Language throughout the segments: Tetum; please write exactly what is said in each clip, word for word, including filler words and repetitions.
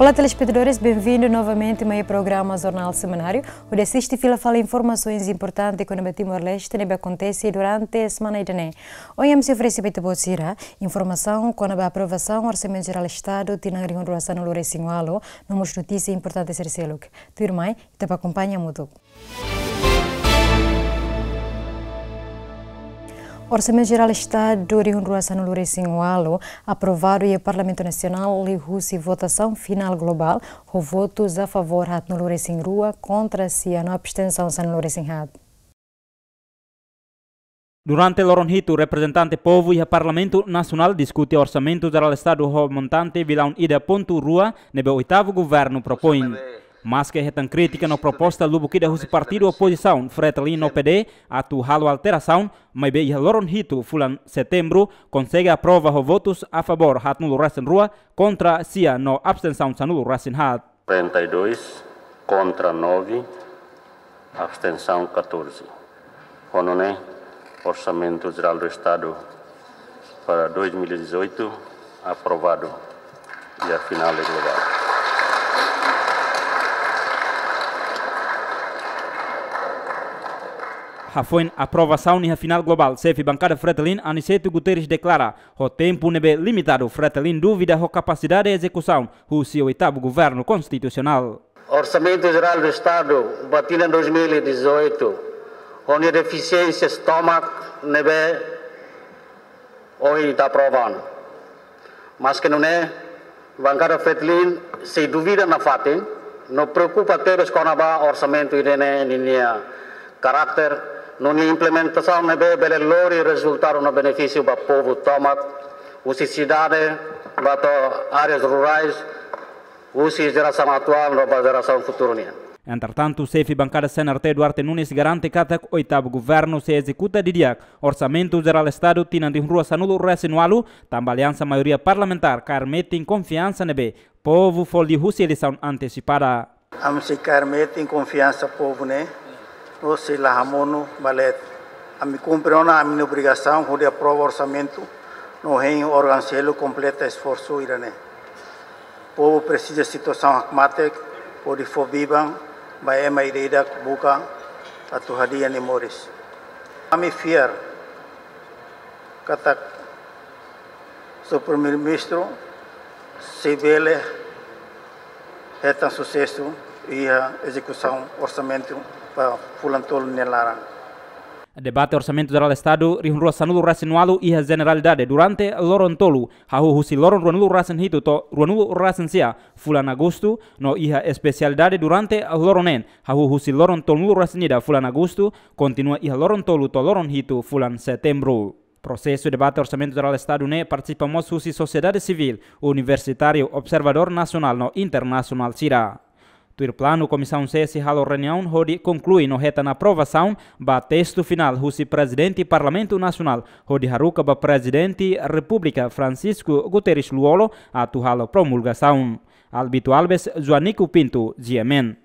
Olá, telespetadores, benvindu novamente mai programa Jornál Semanáriu, hodi asiste fila fali informasoens importante kona-ba Timor-Leste ne'ebé akontese durante semana ida-ne'e. Ohin ami sei oferese ba ita-boot sira informasaun kona-ba aprovasaun Orsamentu Jerál Estadu tinan rihun rua sanulu resin ualu, no mós notísia importante sira seluk. Tuirmai, ita bá akompaña hamutuk. Orsamentu Jerál Estadu rihun rua sanulu resin ualu aprovadu iha Parlamentu Nasionál liuhusi votasaun finál globál, ho votus a favór haatnulu resin rua, kontra sia no abstensaun sanulu resin haat. Durante loron hitu, reprezentante povu iha Parlamentu Nasionál diskute Orsamentu Jerál Estadu ho montante bilaun ida pontu rua ne'ebé oitavu governu propoin. Maske hetan krítika no proposta lubuk ida husi partidu opozisaun, Fretilin no P D, atu halo alterasaun, maibé iha loron hitu fulan Setembru konsege aprova ho votus a favór haatnulu resin rua, kontra sia no abstensaun sanulu resin haat. Quarenta e dois, contra nove, abstenção catorze. Ho nune'e, Orsamentu Jerál do Estadu para dois mil e dezoito aprovado iha finál globál. Hafoin aprovasaun iha finál globál, xefe bankada Fretilin, Aniceto Guterres, deklara, ho tempu ne'ebé limitadu, Fretilin dúvida ho kapasidade ezekusaun husi oitavu governu konstitusionál. Orsamentu Jerál do Estadu ba tinan dois mil e dezoito, ho nia defisiénsia tomak ne'ebé ohin ita aprova ona. Maske nune'e, bankada Fretilin sei dúvida nafatin, no preokupa tebes kona-ba orsamentu ida-ne'e ninia karakter, no nia implementasaun ne'ebé bele lori rezultadu no benefísiu ba povu tomak, husi sidade ba to'o áreas rurais, husi jerasaun atuál no ba jerasaun futuru nian. Entretantu, xefe bankada C N R T, Duarte Nunes, garante katak oitavu governu sei ezekuta didi'ak Orsamentu Jerál Estadu tinan rihun rua sanulu resin ualu, tanba aliansa maioria parlamentár kaer metin konfiansa ne'ebé povu fó liuhusi eleisaun antesipada. Ami sei kaer metin konfiansa povu ne'e, no sei la hamonu ba leet. Ami kumpre ona ami-nia obrigasaun hodi aprova orsamentu, no hein órgaun seluk kompleta esforsu ida-ne'e. Povu presiza situasaun hakmatek hodi fó biban ba ema ida-idak buka atu hadi'a nia moris. Ami fiar katak Señór Primeiru-Ministru sei bele hetan susesu iha ezekusaun orsamentu ba fulan tolu nia laran. Debate Orsamentu Jerál Estadu rihun rua sanulu resin ualu iha jeneralidade durante loron tolu, hahú husi loron ruanulu resin hitu to'o ruanulu resin sia fulan Agostu, no iha espesialidade durante loron neen, hahú husi loron tolunulu resin ida fulan Agostu, kontinua iha loron tolu to'o loron hitu fulan Setembru. Prosesu debate Orsamentu Jerál Estadu ne'e partisipa mós husi sosiedade sivíl, universitáriu, observadór nasionál no internasionál sira. Tuir planu, Komisaun C sei halo reuniaun hodi konklui no hetan aprovasaun ba testu finál husi Prezidente Parlamentu Nasionál, hodi haruka ba Prezidente Repúblika, Francisco Guterres Lú-Olo, atu halo promulgasaun. Albito Alves, Joanico Pinto, G M N.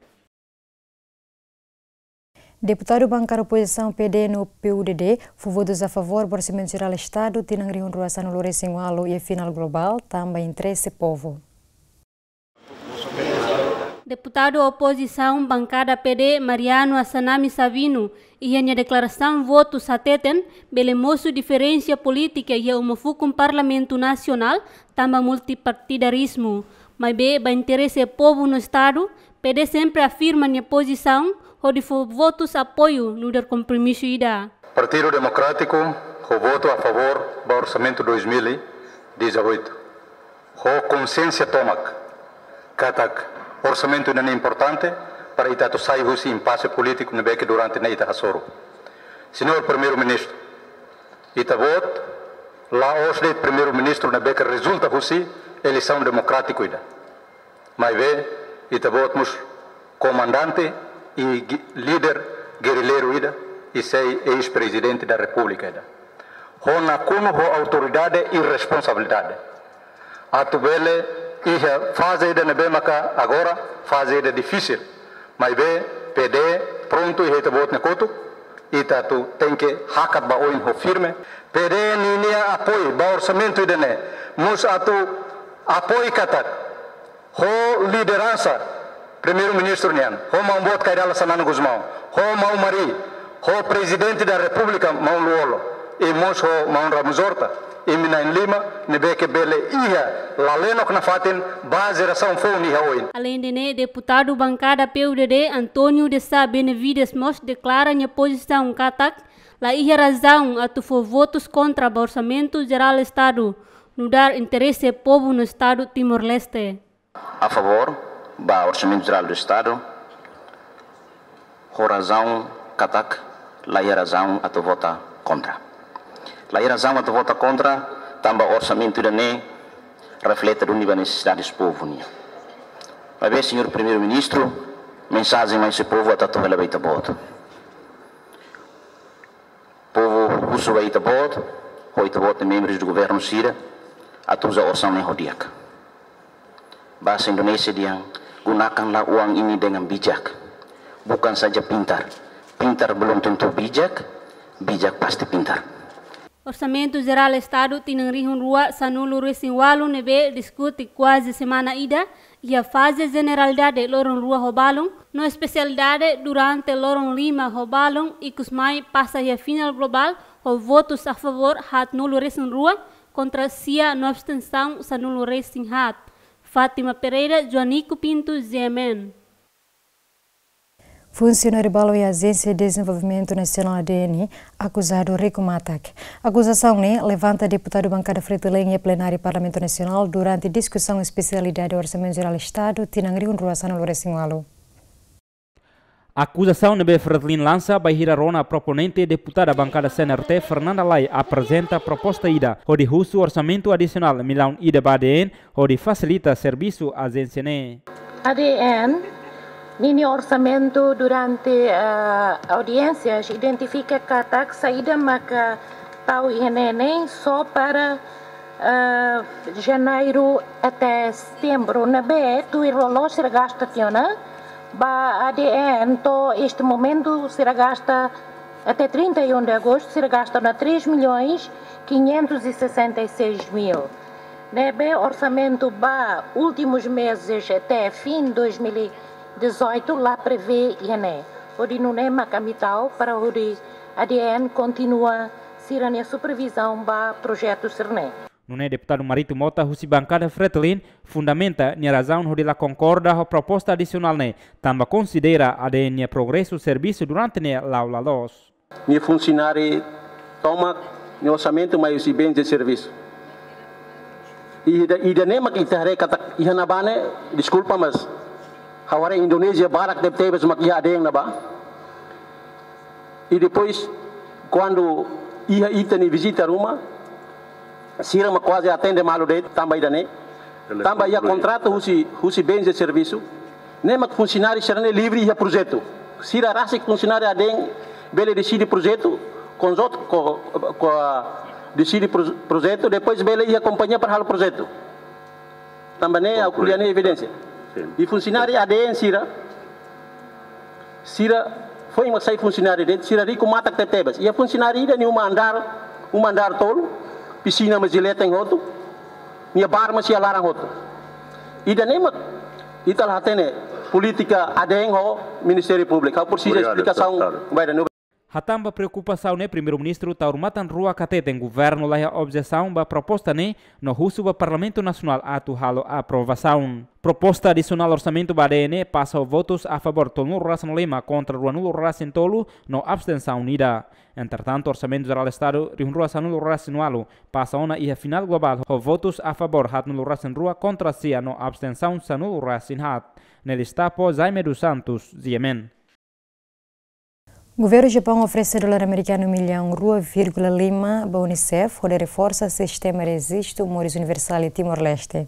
Deputadu bankada opozisaun P D no P U D D fó votus a favór ba Orsamentu Jerál Estadu tinan rihun rua sanulu resin ualu iha finál globál, tanba interese povu. Deputadu opozisaun bankada P D, Mariano Assanami Sabino, iha nia deklarasaun votus hateten bele mosu diferensa polítika iha uma fukun Parlamentu Nasionál, tanba multipartidarizmu. Maibé ba interese povu no Estadu, P D sempre afirma nia pozisaun hodi fó votus apoiu nu'udar kompromisu ida. Partidu Demokrátiku fó votu a favór ba orsamentu dois mil e dezoito. Ho konsiénsia tomak katak orsamentu ne'e importante para ita atu sai husi impase polítiku ne'ebé ke durante ne'e ita hasoru. Señór Primeiru-Ministru, ita-boot la'ós de'it Primeiru-Ministru ne'ebé ke rezulta husi eleisaun demokrátiku ida. Maibé, ita-boot mós komandante i gi-, líder gerileiru ida, i sei eis-Prezidente da Repúblika ida. Ho nakonu ho autoridade i responsabilidade. Atu bele iha faze ida ne'ebé maka agora, faze ida difisil. Maibé, P D prontu iha ita-boot nia kotuk, ita atu tenke hakat ba oin ho firme. P D ninia apoiu ba orsamentu ida-ne'e, mós atu apoiu katak Ho lideransa Primeiru-Ministru nian, ho maun boot Kay Rala Xanana Gusmão, ho maun Mari, ho Prezidente da Repúblika maun Lú-Olo, i mós ho maun Ramos Horta, imi na'in-lima ne'ebé ke bele iha lalenok nafatin ba jerasaun foun iha oin. Alende ne'e, deputadu bankada P U D D António de Sá Benavides mós deklara nia pozisaun katak la iha razaun atu fó votus kontra ba Orsamentu Jerál Estadu, nu'udar interese povu no Estadu Timor-Leste. A favór ba Orsamentu Jerál do Estadu, ho razaun katak la iha razaun atu vota kontra. La iha razaun atu vota kontra, tanba orsamentu ida-ne'e reflete duni ba nesesidades povu nian. Maibé, señór Primeiru-Ministru, mensajen mai husi povu atu atu hela ba ita-boot. Povu husu ba ita-boot, ho ita-boot membrus do governu sira, atu uza osan ne'e ho di'ak. Bahasa Indonesia dehan, gunakanlah uang ini dengan bijak. Bukan saja pintar. Pintar belum tentu bijak, bijak pasti pintar. Orsamentu Jerál Estadu tinan rihun rua sanulu-resin-ualu ne'ebé diskute kuaze semana ida, iha faze jeneralidade loron rua ho balun, no espesialidade durante loron lima ho balun, ikus mai pasa iha finál globál ho votus a favór haatnulu-resin-rua, kontra sia no abstensaun sanulu-resin-haat. Fátima Pereira, Joanico Pinto, G M N. Funsionáriu balun iha Ajénsia Dezenvolvimentu Nasionál, A D N, akuzadu riku matak. Akuzasaun ne'e levanta deputadu bankada Fretilin iha plenária Parlamentu Nasionál durante diskusaun espesialidade Orsamentu Jerál Estadu tinan rihun rua sanulu-resin-ualu. Akuzasaun ne'ebé Fretilin lansa bainhira rona proponente, deputada bankada C N R T Fernanda Lay aprezenta proposta ida hodi husu orsamentu adisionál millaun ida ba A D N hodi fasilita servisu ajénsia ne'e. A D N ninia orsamentu durante, ah, audiénsias identifika katak saida maka tau iha ne'e só para, ah, janeiru até setembru, ne'ebé tuir loloos sira gasta tiha ona. Ba A D N to'o este momento sira gasta, até trinta e um de agosto, sira gasta ona três milhões quinhentos e sessenta e seis mil. Ne'ebé orsamentu ba últimos meses até fim dois mil e dezoito la prevee iha ne'e. Hodi nune'e mak ami tau para hodi A D N kontinua sira-nia supervizaun ba projetu sira-ne'e. Nune'e deputadu Marito Mota husi bankada Fretilin fundamenta nia razaun hodi la konkorda ho proposta adisionál ne'e, tanba konsidera A D N nia progresu servisu durante ne'e la'o la loos. Nia funsionáriu tomak nia orsamentu mai husi bens de servisu. Ida, ida-ne'e mak ita haree katak iha ne'ebá ne'e, deskulpa, mas ha'u haree Indonézia barak tebetebes mak iha A D N ne'ebá. I depois, kuandu iha ita-nia vizita ruma, sira mak kuaze atende malu de'it, tanba ida-ne'e. Tanba iha kontratu husi, husi bens de servisu. Ne'e mak funsionáriu sira-ne'e livre iha projetu. Sira rasik funsionáriu A D N bele deside projetu, konjuntu ho, ho, deside pro-, projetu, depois bele iha kompañia para halo projetu. Tanba ne'e, ha'u ko'alia ne'e evidénsia. Sin. I funsionáriu A D N sira, sira foin mak sai funsionáriu de'it, sira riku matak tebetebes. Iha funsionáriu ida nia uma andár, uma andár tolu, pisina mós iha leten hotu, nia bar mós iha laran hotu. Ida-ne'e mak ita la hatene polítika A D N ho Ministériu Públiku. Ha'u presiza esplikasaun ba ida-ne'e. Hatán ba preokupasaun ne'e, Primeiru-Ministru Taur Matan Ruak hateten governu la iha objesaun ba proposta ne'e, no husu ba Parlamentu Nasionál atu halo aprovasaun. Proposta adisionál orsamentu ba A D N ne'e pasa ho votus a favór tolunulu-resin-lima kontra ruanulu-resin-tolu no abstensaun ida. Entretantu, Orsamentu Jerál Estadu rihun rua sanulu-resin-ualu pasa ona iha finál globál ho votus a favór haatnulu-resin-rua kontra sia no abstensaun sanulu-resin-haat. Ne'e Listapo, Jaime dos Santos, G M N. Governu Japaun oferese dolar amerikanu millaun rua vírgula lima ba UNICEF hodi reforsa sistema rejistu moris universál iha Timor-Leste.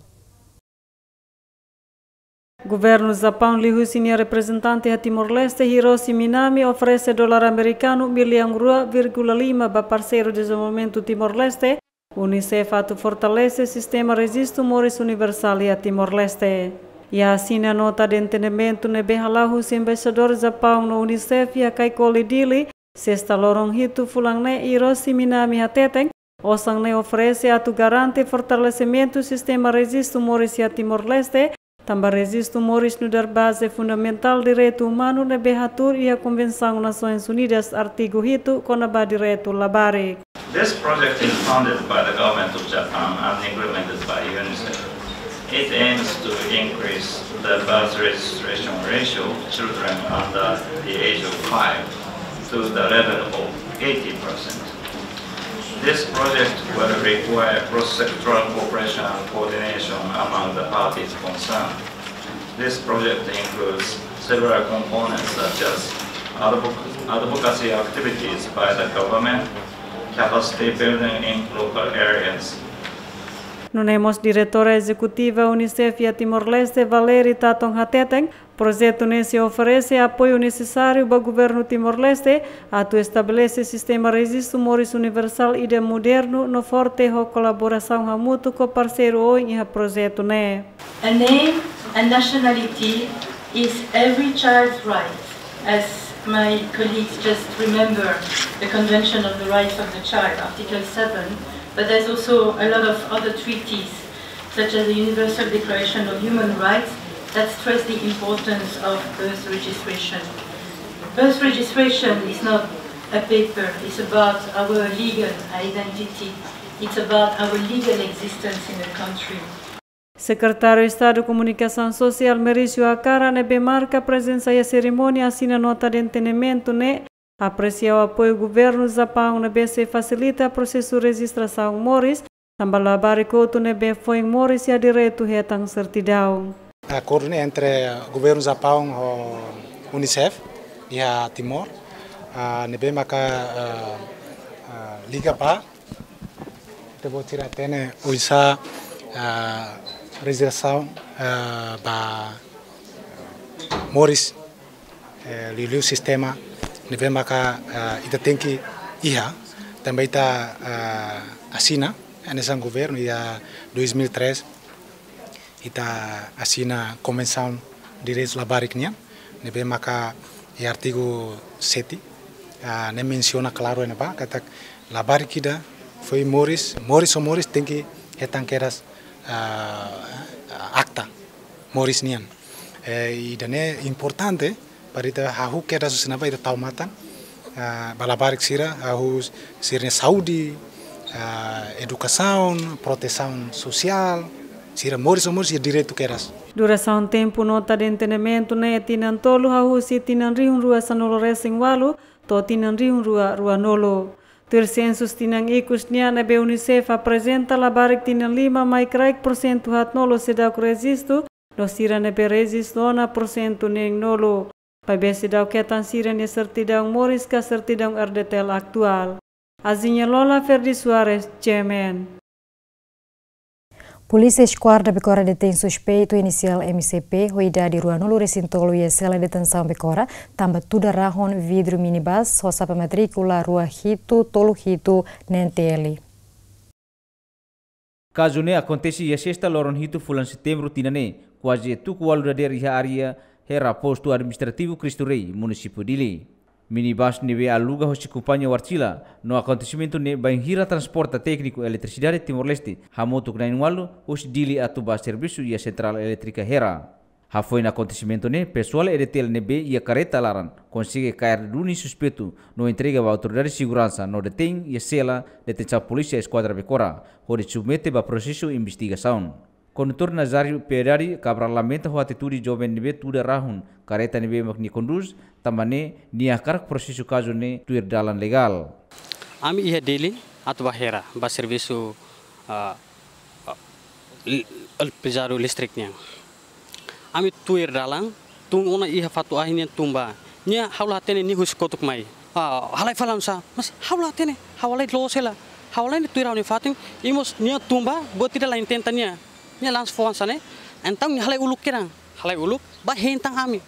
Governu Japaun liuhusi nia reprezentante iha Timor-Leste, Hiroshi Minami, oferese dolar amerikanu millaun rua vírgula lima ba parseiru dezenvolvimentu Timor-Leste, UNICEF, atu fortalese sistema rejistu moris universál iha Timor-Leste. Iha asina nota de entendimentu ne'ebé hala'o husi embaixadór Japaun no UNICEF iha Caicoli, Dili, sesta loron hitu fulan ne'e, Hiroshi Minami hateten, osan ne'e oferese atu garante fortalesimentu sistema rejistu moris iha Timor-Leste, Tanba rejistu moris nu'udar baze fundamentál direitu umanu ne'ebé hatuur iha Konvensaun Nasoins Unidas artigu hitu kona-ba direitu labarik. This project is funded by the government of Japan and implemented by UNICEF. It aims to increase the birth registration ratio of children under the age of five to the level of eighty percent. This project will require cross-sectoral cooperation and coordination among the parties concerned. This project includes several components such as advoc-, advocacy activities by the government, capacity building in local areas. Nune'e mós Diretora Ezekutiva UNICEF iha Timor-Leste, Valerie Tatton hateten, projetu ne'e sei oferese apoiu nesesáriu ba Governu Timor-Leste atu estabelese sistema rejistu moris universál ida modernu no forte ho kolaborasaun hamutuk ho parseiru oin iha projetu ne'e. A name and nationality is every child's right, as my colleagues just remember the Convention of the Rights of the Child, Article seven, but there's also a lot of other treaties, such as the Universal Declaration of Human Rights, that stress the importance of birth registration. Birth registration is not a paper, it's about our legal identity, it's about our legal existence in the country. Sekretáriu Estadu Komunikasaun Sosiál Merício Akara ne'ebé marka prezensa iha serimónia asina nota de entendimentu ne'e apresia apoiu Governu Japaun ne'ebé sei fasilita prosesu rejistrasaun moris, tanba labarik hotu ne'ebé foin moris iha direitu hetan sertidaun. Akordu ne'e entre Governu Japaun ho UNICEF iha Timor, ah, ne'ebé maka, ah, ah, liga ba ita-boot sira hatene oinsá, ah, rejistrasaun, ah, ba moris, eh, liuliu sistema ne'ebé maka, ah, ita tenke iha, tanba ita, ah, asina, hanesan governu iha dois mil e três, ita asina Konvensaun Direitus Labarik nian, ne'ebé maka iha artigu sete, ah, ne'e mensiona klaru iha ne'ebá, katak labarik ida foin moris, moris ou moris tenke hetan kedas, ah, akta moris nian. Eh, ida-ne'e importante para ita hahú kedas husi ne'ebá ita tau matan, ah, ba labarik sira, hahú sira-nia saúde, ah, edukasaun, protesaun sosiál, sira moris ou moris iha direitu kedas. Durasaun tempu nota de entendimentu ne'e tinan tolu hahú husi tinan rihun rua sanulu-resin-ualu to'o tinan rihun rua ruanulu. Tuir sensus tinan ikus nian ne'ebé UNICEF aprezenta, labarik tinan lima mai kraik porsentu haatnulu seidauk rejistu, no sira ne'ebé rejistu ona porsentu neenulu. Maibé seidauk hetan sira-nia sertidaun moris ka sertidaun RDTL atuál. Azinha Lola, Ferdi Soares, GMN. Polísia Eskuadra Bekora detein suspeitu inisiál M C P, ho idade ruanulu-resin-tolu iha sela detensaun Bekora, tanba tuda rahun vidru minibus ho xapa matríkula rua hitu tolu hitu neen T L. Kazu ne'e akontese iha Sesta loron hitu fulan Setembru tinan ne'e, kuaze tuku ualu dadeer iha área Hera, Postu Administrativu Cristo Rei, Munisípiu Dili. Minibus ne'ebé aluga hosi kompañia Wärtsilä, no akontesimentu ne'e bainhira transporta tékniku eletrisidade Timor-Leste hamutuk na'in-ualu husi Dili atu ba servisu iha Sentrál Elétrika Hera. Hafoin akontesimentu ne'e, pesoál RDTL ne'ebé iha karreta laran konsege kaer duni suspeitu no entrega ba autoridade seguransa no detein iha sela detensaun Polísia Eskuadra Bekora, hodi submete ba prosesu investigasaun. Kondutór Nazário Piedade Cabral lamenta ho atitude joven ne'ebé tuda rahun karreta ne'ebé mak nia kondús, tanba ne'e nia hakarak prosesu kazu ne'e tuir dalan legál. Ami iha Dili atu ba Hera, ba servisu, ah, ah, l-, el-, pejadu listrik nian. Ami tuir dalan, tun ona iha fatuk ahi nian tun ba. Nia ha'u la hatene nia husi kotuk mai. Ah, halai fali oinsá, mas ha'u la hatene, ha'u halai loos hela. Ha'u halai ne'e tuir ha'u-nia fatin, i mós nia tun ba, buat ida la intenta nia. Nia langsung fó hanesan ne'e, entaun nia halai uluk kedan, halai uluk, ba hein tan ami.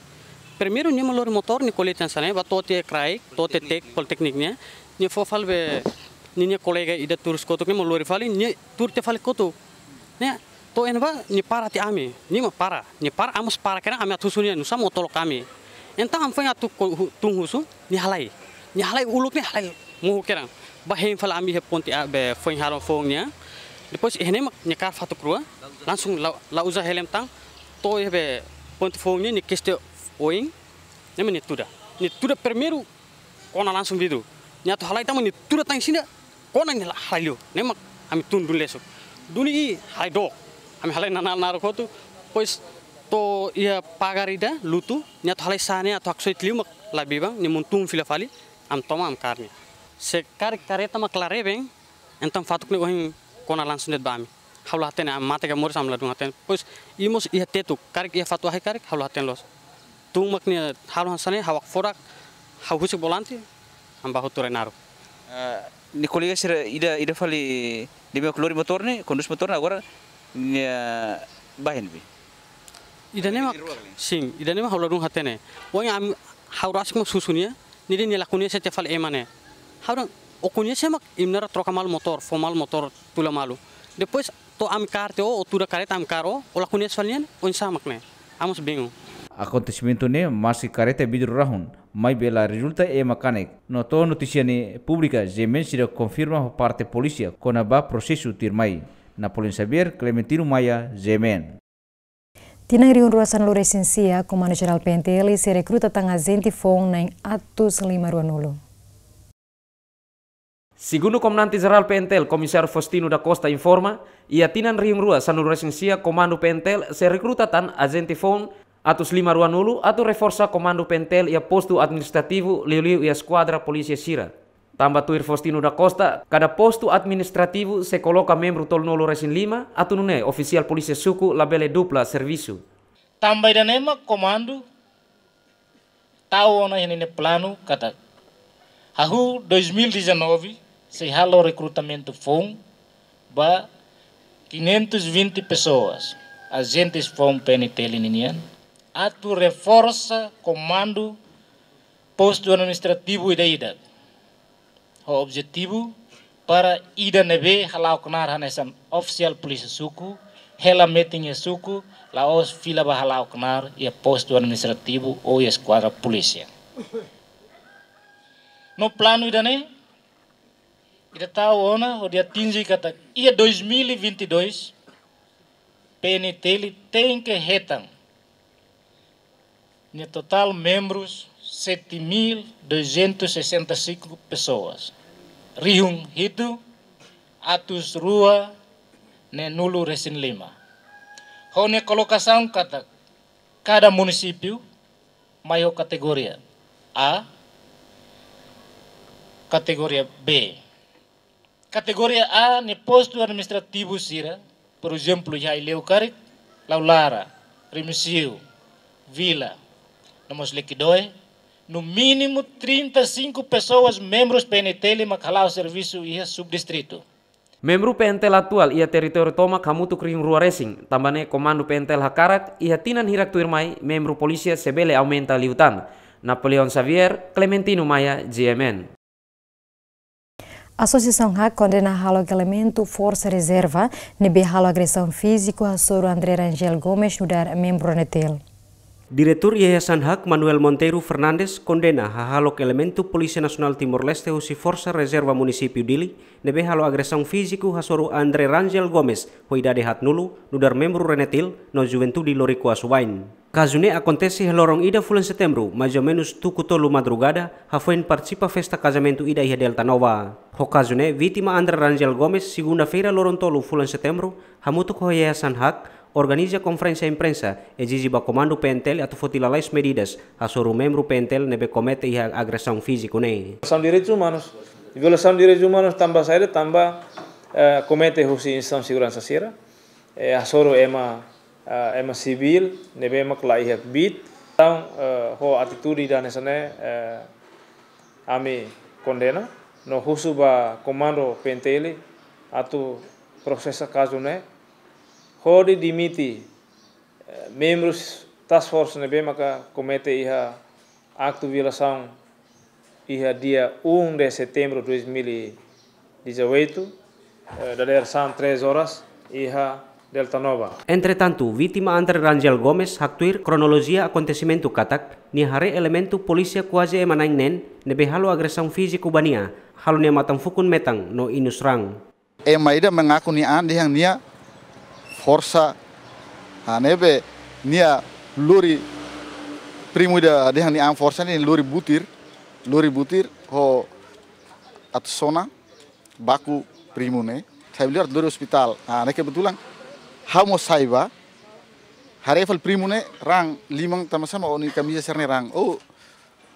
Primeiru nia mak lori motór, nia ko'alia hanesan ne'e, ba to'o tiha kraik, to'o tiha tek, politeknik nian, nia fó fali be, ninia kolega ida tuur husi kotuk ne'e mak lori fali, nia tuur tiha fali kotuk. Ne'e, to'o iha ne'ebá, nia para tiha ami, nia mak para, nia para, ami mós para kedan, ami atu husu nia, nusá mak tolok ami. Entaun ami foin atu ko-, hu-, tun husu, nia halai. Nia halai uluk ne'e, halai mohu kedan. Ba hein fali ami iha ponte a, be foin haroon foun nian. Depois iha ne'e mak nia kaer fatuk rua, langsung la, la uza helm tan, To'o iha be pontu foun ne'e, nia keste oin, ne'e mak nia tuda. Nia tuda primeiru kona langsung vidru. Nia atu halai tama, nia tuda tan isin ida, kona nia la-, halai liu. Ne'e mak ami tun duni lesu. Duni i halai dook. Ami halai nanál naruk hotu. Depois to'o iha pagar ida lutu, nia atu halai sa'e ne'e atu haksoit liu mak la biban, nia monu tun fila fali, ami toma ami kaer nia. Se karik karreta mak la reben, entaun fatuk ne'e ohin kona langsung de'it ba ami. Ha'u la hatene, ami mate ka moris ami ladún hatene. Depois, i mós iha tetu, karik iha fatuk ahi karik, ha'u la hatene loos. Tun mak nia halo hanesan ne'e, ha'u hakfodak, ha'u husik volante, ami bá hotu rai naruk. Ah, nia kolega sira ida, ida fali, ida mak lori motór ne'e, kondús motór ne'e agora, nia bá iha ne'ebé? Ida-ne'e mak, ida-ne'e mak, sin, ida-ne'e mak ha'u ladún hatene. Ohin ami, ha'u rasik mak husu nia, nia dehan nia la koñese tiha fali ema ne'e. Ha'u dehan, ó koñese mak, imi na'in troka malu motór, fó malu motór, tula malu. Depois, to'o ami kaer tiha ó, ó tuda karreta ami kaer ó, ó la koñese fali nia, oinsá mak ne'e. Ami mós bingung. Akontesimentu ne'e, maski karreta vidru rahun, maibé la rezulta ema kanek. No to'o notísia ne'e públika, GMN seidauk konfirma ho parte polísia, kona-ba prosesu tuirmai. Napoleon Xavier, Clementino Maia, GMN. Tinan rihun rua sanulu-resin-sia, Komandu Jerál PNTL sei rekruta tan ajente foun na'in atus lima ruanulu. Segundu Komandante Jerál PNTL, Komisáriu Faustino da Costa informa, iha tinan rihun rua sanulu-resin-sia Komandu PNTL sei rekruta tan ajente foun atus lima ruanulu atu reforsa Komandu PNTL iha postu administrativu liuliu iha eskuadra polísia sira. Tanba tuir Faustino da Costa, kada postu administrativu sei koloka membru tolunulu-resin-lima, atu nune'e ofisiál polísia suku labele dupla servisu. Tanba ida-ne'e mak Komandu tau ona iha ninia planu katak hahú dois mil e dezanove sei halo rekrutamentu foun ba quinhentos e vinte pessoas, ajentes foun PNTL ninian, atu reforsa komandu postu administrativu ida-idak. Ho objetivu para ida ne'ebé hala'o knaar hanesan ofisiál polísia suku, hela metin iha suku, la'ós fila ba hala'o knaar iha postu administrativu ou iha eskuadra polísia. No planu ida-ne'e, ida tau ona hodi atinje katak iha dois mil e vinte e dois, PNTL tenke hetan nia totál membrus sete mil duzentos e sessenta e cinco pessoas. Rihun hitu atus rua neenulu-resin-lima. Ho nia kolokasaun katak kada munisípiu mai ho kategoria A, kategoria B. Kategoria A nia postu administrativu sira, por ezemplu, iha Aileu karik, Laulara, Remexio, Vila, no mós Lekidoe, no mínimu trinta e cinco pessoas membrus PNTL mak hala'o servisu iha subdistritu. Membru PNTL atuál iha territóriu tomak hamutuk rihun rua resin, tanba ne'e Komandu PNTL hakarak, iha tinan hirak tuirmai, membru polísia sei bele aumenta liután. Napoleon Xavier, Clementino Maia, GMN. Asosiasaun HAK kondena hahalok elementu forsa rezerva ne'ebé halo agresaun fíziku hasoru André Rangel Gomes nu'udar membru RENETIL. Diretór Yayasan HAK, Manuel Monteiro Fernandes, kondena hahalok elementu Polísia Nasionál Timor-Leste husi Forsa Rezerva Munisípiu Dili ne'ebé halo agresaun fíziku hasoru André Rangel Gomes, ho idade haatnulu, nu'udar membru RENETIL no Juventude Loriku Asuwain. Kazu ne'e akontese iha loron ida fulan Setembru, mais ou menus tuku tolu madrugada, hafoin partisipa festa kazamentu ida iha Delta Nova. Ho kazu ne'e, vítima André Rangel Gomes, segunda-feira loron tolu fulan Setembru, hamutuk ho Yayasan HAK, organiza konferénsia imprensa, ezije ba Komandu PNTL atu foti lalais medidas hasoru membru PNTL ne'ebé komete iha agresaun fíziku ne'e. Violasaun direitus umanus. Violasaun direitus umanus tanba saida, tanba, eh, komete husi instituisaun seguransa sira. Eh, hasoru ema, eh, ema sivíl ne'ebé mak la iha kbiit. Entaun, eh, ho atitude ida hanesan ne'e, eh, ami kondena, no husu ba Komandu PNTL atu prosesa kazu ne'e, hodi dimite, eh, membrus task force ne'ebé maka komete iha aktu violasaun iha dia um de setembro dois mil e dezoito, eh, dadeer-saan três horas, iha Delta Nova. Entretantu, vítima André Rangel Gomes haktuir kronolojia akontesimentu katak, nia haree elementu polísia kuaze ema na'in neen ne'ebé halo agresaun fíziku ba nia, halo nia matan fukun metan no inus raan. Ema ida mengaku nia an dehan nia forsa, ah, ne'ebé Nia lori primu ida dehan nia an forsa ne'e, lori butir, lori butir ho atu sona baku primu ne'e. Sai beliau atu lori ospitál. Ah, ne'e kebetulan ha'u mós sai bá. Haree fali primu ne'e raan liman, tanba sá mak ó-nia kamiza sira-ne'e raan. Oh,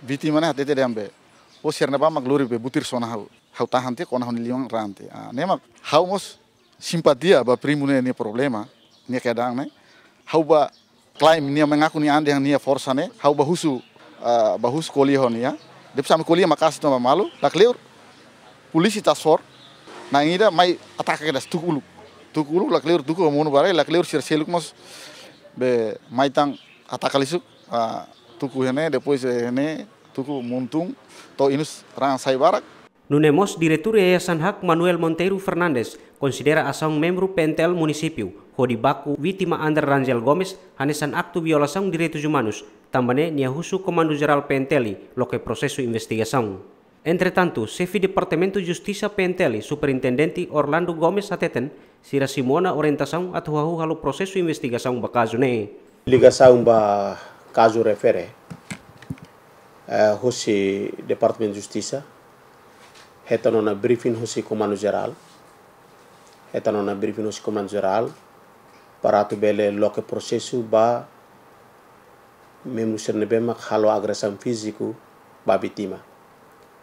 vítima ne'e hatete dehan be, oh, sira-ne'ebá mak lori be butir sona ha'u. Ha'u tahan tiha, kona ha'u-nia liman raan tiha. Ah, ne'e mak ha'u mós simpatia ba primu ne'e nia problema, nia keadaan ne'e. Ha'u bá klaim nia mengaku nia an dehan nia forsa ne'e, ha'u bá husu, ah, bá husu ko'alia ho nia. Depois ami ko'alia maka'as to'o malu, lakleur polísia task force na'in ida mai ataka kedas, tuku uluk. Tuku uluk, lakleur tuku monu ba rai, lakleur sira seluk mós be mai tan ataka lisu, ah, tuku iha ne'e, depois iha ne'e tuku monu tun, to'o inus raan sai barak. Nune'e mós Diretór Yayasan Hak Manuel Monteiro Fernandes konsidera asaun membru P N T L munisípiu hodi baku vítima Ander Rangel Gomes hanesan aktu violasaun direitus umanus, tanba ne'e nia husu Komandu Jerál P N T L loke prosesu investigasaun. Entretantu, Xefe Departamentu Justisa P N T L, Superintendente Orlando Gomes hateten, sira simu ona orientasaun atu hahú halo prosesu investigasaun ba kazu ne'e. Ligasaun ba kazu refere, eh, husi Departamentu Justisa, hetan ona briefing husi Komandu Jerál, hetan ona briefing husi Komandu Jerál, para atu bele loke prosesu ba membru sira ne'ebé mak halo agresaun fíziku ba vítima,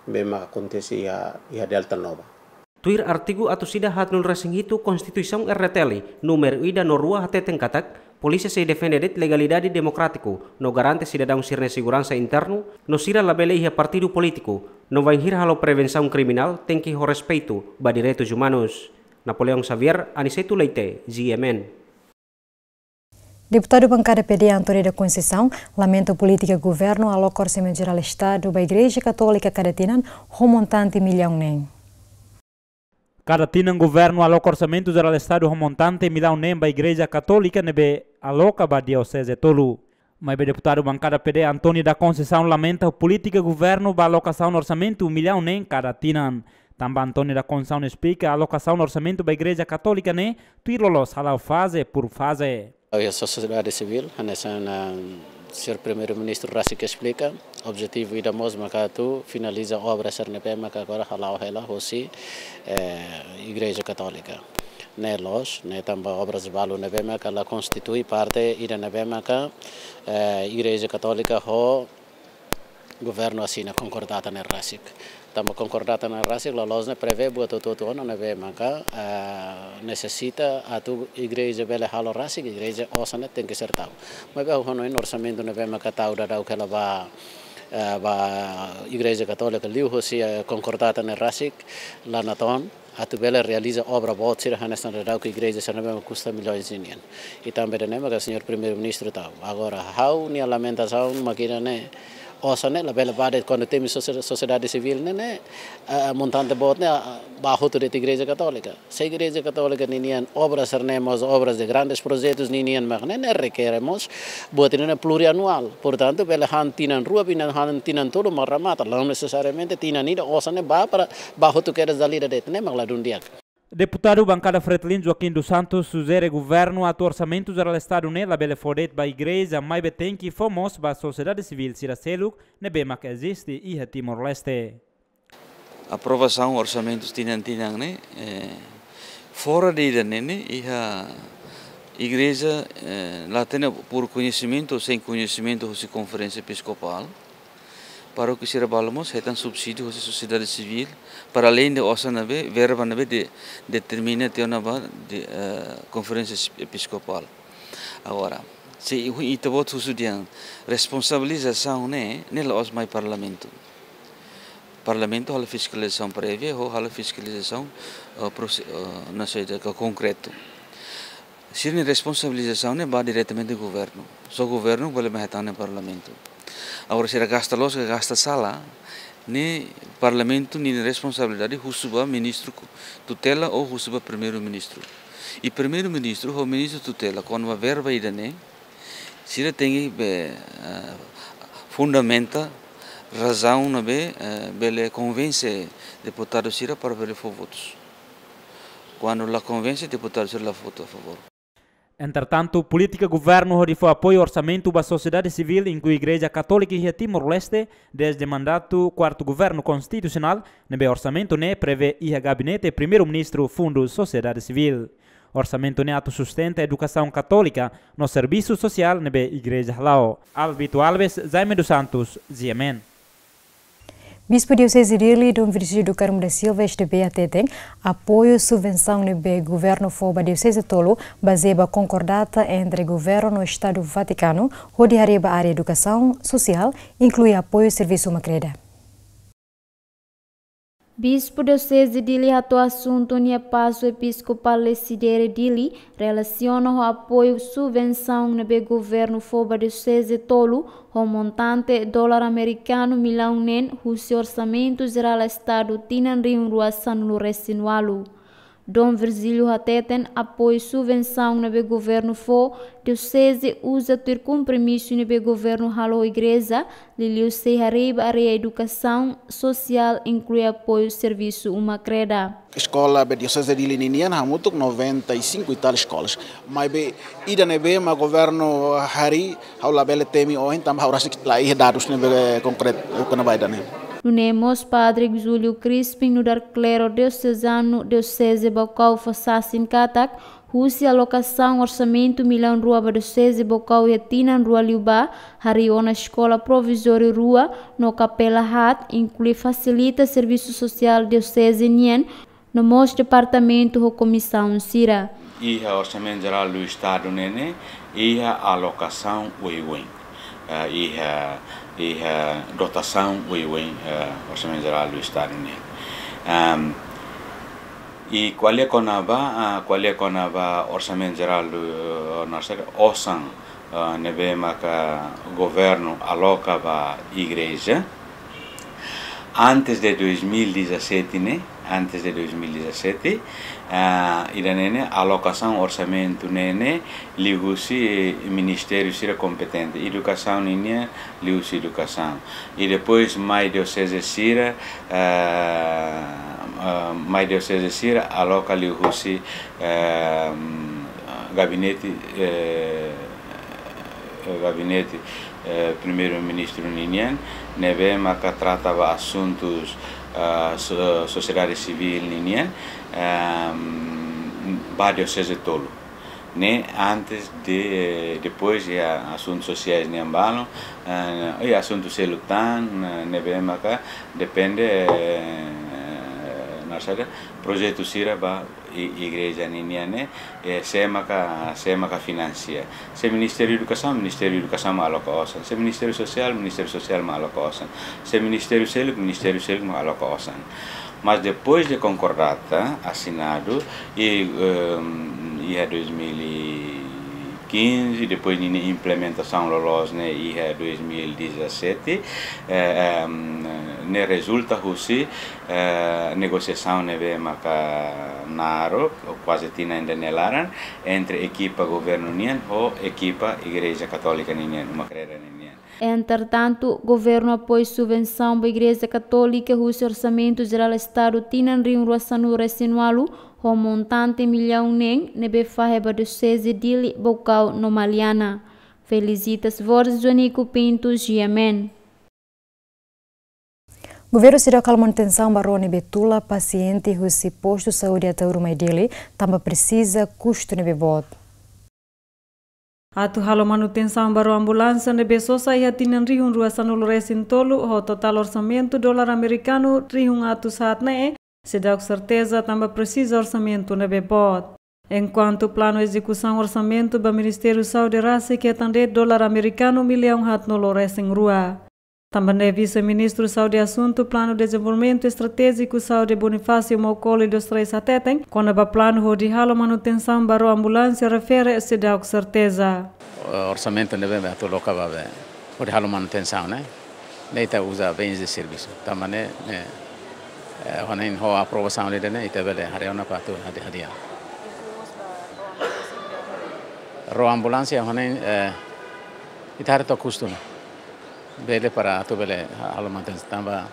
ne'ebé mak akontese iha, iha Delta Nova. Tuir artigu atus ida haatnulu resin hitu Konstituisaun R D T L númeru ida no rua hateten katak, polísia sei defende de'it legalidade demokrátiku, no garante sidadaun sira-nia seguransa internu, no sira labele iha partidu polítiku, no bainhira halo prevensaun kriminál, tenke ho respeitu ba direitus umanus. Napoleão Xavier, Aniceto Leite, G M N. Deputadu Bankada P D António da Conceição lamenta polítika governu aloka Orsamentu Jerál Estadu ba Igreja Katólika kada tinan ho montante millaun neen. Kada tinan governu aloka Orsamentu Jerál Estadu ho montante millaun neen ba Igreja Katólika ne'ebé aloka ba dioseze tolu. Maibé deputadu Bankada P D António da Conceição lamenta polítika governu ba alokasaun orsamentu millaun neen kada tinan. Tanba António da Conceição esplika alokasaun orsamentu ba Igreja Katólika ne'e tuir loloos hala'o faze por faze. Iha sosiedade sivíl, hanesan, ah, señór Primeiru-Ministru rasik esplika, objetivu ida mós maka atu finaliza obra sira ne'ebé maka agora hala'o hela hosi, eh, Igreja Katólika. Ne'e loos, ne'e tanba obras balu ne'ebé maka la konstitui parte ida ne'ebé maka, eh, Igreja Katólika ho governu asina konkordata ne'e rasik. Tanba konkordata ne'e rasik, loloos ne'e prevee buat hotu-hotu ona ne'ebé maka, eh, nesesita atu igreja bele halo rasik, igreja osan ne'e tenke ser tau. Maibé ha'u hanoin orsamentu ne'ebé maka tau daudaun hela ba, eh, ba Igreja Katólika liuhosi, eh, konkordata ne'e rasik, la natoon atu bele realiza obra boot sira hanesan daudaun igreja sira ne'ebé kusta milhões de yen. I tanba ida-ne'e maka señór Primeiru-Ministru tau. Agora, ha'u-nia lamentasaun mak ida-ne'e, osan ne'e labele ba de'it kuandu temi sosie-, sosiedade sivíl ne'e, ne'e, eh, montante boot ne'e, ah, ba hotu de'it Igreja Katólika. Se Igreja Katólika ninian obras sira-ne'e mós obras de grandes projetus ninian mak ne'e, ne'e rekere mós buat ida-ne'e plurianuál. Portantu, bele han tinan rua, bele han tinan tolu mak remata. La nesesariamente tinan ida osan ne'e ba para, ba hotu kedas dala ida de'it, ne'e mak ladún di'ak. Deputadu Bankada Fretilin Joaquim dos Santos sujere governu atu Orsamentu Jerál Estadu ne'e labele fó de'it ba igreja, maibé tenke fó mós ba sosiedade sivíl sira seluk ne'ebé mak eziste iha Timor-Leste. Aprovasaun orsamentu tinan-tinan ne'e, eh, fora de ida-ne'e ne'e, iha igreja, eh, la hatene por koñesimentu ou sem koñesimentu hosi Konferénsia Episkopál. Parókia sira balu mós hetan subsídiu hosi sosiedade sivíl, para além de osan ne'ebé, verba ne'ebé de, determina tiha ona ba de, eh, Konferénsia Episkopál. Agora, se ita-boot husu dehan responsabilizasaun ne'e, ne'e la'ós mai Parlamentu. Parlamentu halo fiskalizasaun prévia, ho halo fiskalizasaun, eh, prose-, eh, no sei, de, konkretu. Sira-nia responsabilizasaun ne'e ba diretamente governu. Só governu bele mai hatán iha Parlamentu. Agora, sira gasta loos ka gasta sala, ne'e Parlamentu nia responsabilidade husu ba ministru ku-, tutela ou husu ba Primeiru-Ministru. I Primeiru-Ministru ho ministru tutela, kuandu ba verba ida-ne'e, sira tenke be, eh, fundamenta razaun ne'ebé, eh, bele konvense deputadu sira para bele fó votus. Kuandu la konvense, deputadu sira la vota a favor. Entretantu, polítika governu hodi fó apoiu orsamentu ba sosiedade sivíl, inklui Igreja Katólika iha Timor-Leste, dezde mandatu kuartu governu konstitusionál, ne'ebé orsamentu ne'e prevee iha gabinete Primeiru-Ministru fundu sosiedade sivíl. Orsamentu ne'e atu sustenta edukasaun katólika no servisu sosiál ne'ebé igreja hala'o. Albito Alves, Jaime dos Santos, G M N. Bispu Dioseze Dili, Dom Virgílio do Carmo da Silva, S D B, hateten apoiu subvensaun ne'ebé governu fó ba dioseze tolu bazeia ba konkordata entre governu no Estadu Vatikanu hodi haree ba área edukasaun sosiál, inklui apoiu servisu uma kreda. Bispu Dioseze Dili hato'o asuntu nia Pasu Episkopál Lecidere Dili, relasiona ho apoiu subvensaun ne'ebé governu fó ba dioseze tolu, ho montante dolar amerikanu millaun neen husi Orsamentu Jerál Estadu tinan rihun rua sanulu resin ualu. Dom Virgílio hateten apoiu subvensaun ne'ebé governu fó, dioseze uza tuir kompromisu ne'ebé governu halo ho igreja, liuliu sei haree ba área edukasaun sosiál, inklui apoiu servisu uma kreda. Eskola be Dioseze Dili ninian hamutuk noventa e cinco e tal eskolas. Maibé ida ne'ebé mak governu harii, ha'u labele temi ohin, tanba ha'u rasik la iha dadus ne'ebé konkretu kona-ba ida-ne'e. Nune'e mós Padre Júlio Crispim, nu'udar kleru diosezanu Dioseze Baucau, fó sasin katak, husi alokasaun orsamentu millaun rua ba Dioseze Baucau iha tinan rua liubá, harii ona eskola provizóriu rua no kapela haat, inklui fasilita servisu sosiál dioseze nian, no mós departamentu ho komisaun sira. Iha Orsamentu Jerál do Estadu ne'e ne'e, iha alokasaun oioin. Eh, iha, iha dotasaun oioin, eh, Orsamentu Jerál do Estadu ne'e. Ehm, i ko'alia kona-ba, ah, ko'alia kona-ba Orsamentu Jerál do, eh, nasaida, osan, ah, ne'ebé maka governu aloka ba igreja. Antes de dois mil e dezassete ne'e, antes de dois mil e dezassete, ah, ida-ne'e ne'e alokasaun orsamentu ne'e ne'e liuhusi ministériu sira kompetente. Edukasaun ninian liuhusi edukasaun. I depois mai dioseze sira, ah, ah, mai dioseze sira aloka liuhusi, ah, gabinete, eh, eh, gabinete, eh, Primeiru-Ministru ninian, ne'ebé maka trata ba asuntus, ah, so-, sosiedade sivíl ninian, ehm, ba dioseze tolu. Ne'e antes de, eh, depois iha asuntus sosiais nian balun, eh, iha asuntu seluk tan, eh, ne'ebé maka depende, eh, nasaida, projetu sira ba i-, igreja ninian ne'e, eh, sé maka, sé maka finansia. Se Ministériu Edukasaun, Ministériu Edukasaun mak aloka osan. Se Ministériu Sosiál, Ministériu Sosiál mak aloka osan. Se ministériu seluk, ministériu seluk mak aloka osan. Mas depois de konkordata asinadu, i, ehm, iha dois mil e quinze, depois ninia implementasaun loloos ne'e iha dois mil e dezassete, eh, ehm, ne'e rezulta husi, eh, negosiasaun ne'ebé maka naruk, kuaze tinan ida nia laran, entre ekipa governu nian ho ekipa Igreja Katólika ninian, uma kreda ninian. Entretantu, governu apoiu subvensaun ba Igreja Katólika husi Orsamentu Jerál Estadu tinan rihun rua sanulu resin ualu, ho montante millaun neen, ne'ebé fahe ba Dioseze Dili, Baucau no Maliana. Felicitas Borges, Joanico Pinto, G M N. Governu seidauk halo manutensaun ba ró ne'ebé tula pasiente husi postu saúde Ataúru mai Dili, tanba presiza kustu ne'ebé boot. Atu halo manutensaun ba ró ambulánsia ne'ebé sosa iha tinan rihun rua sanulu resin tolu ho totál orsamentu dolar amerikanu rihun atus haat ne'e, seidauk serteza tanba presiza orsamentu ne'ebé boot. Enkuantu planu ezekusaun orsamentu ba Ministériu Saúde rasik hetan de'it dolar amerikanu millaun haatnulu resin rua. Tanba ne'e Vise-Ministru Saúde Asuntu Planu Dezenvolvimentu Estratéjiku Saúde Bonifácio Maukoli dos Reis hateten, kona-ba planu hodi halo manutensaun ba ró ambulánsia refere seidauk serteza. Orsamentu ne'ebé atu loka ba be hodi halo manutensaun ne'e, ne'e ita uza bens de servisu. Tanba ne'e, ne'e, eh, ho ne'e ho aprovasaun ida-ne'e ita bele haree ona para atu hadi-, hadi'a. Ró ambulánsia ho ne'e, eh, ita haree to'ok kustu ne'e. Bele para atu bele ha-, halo manutensaun tanba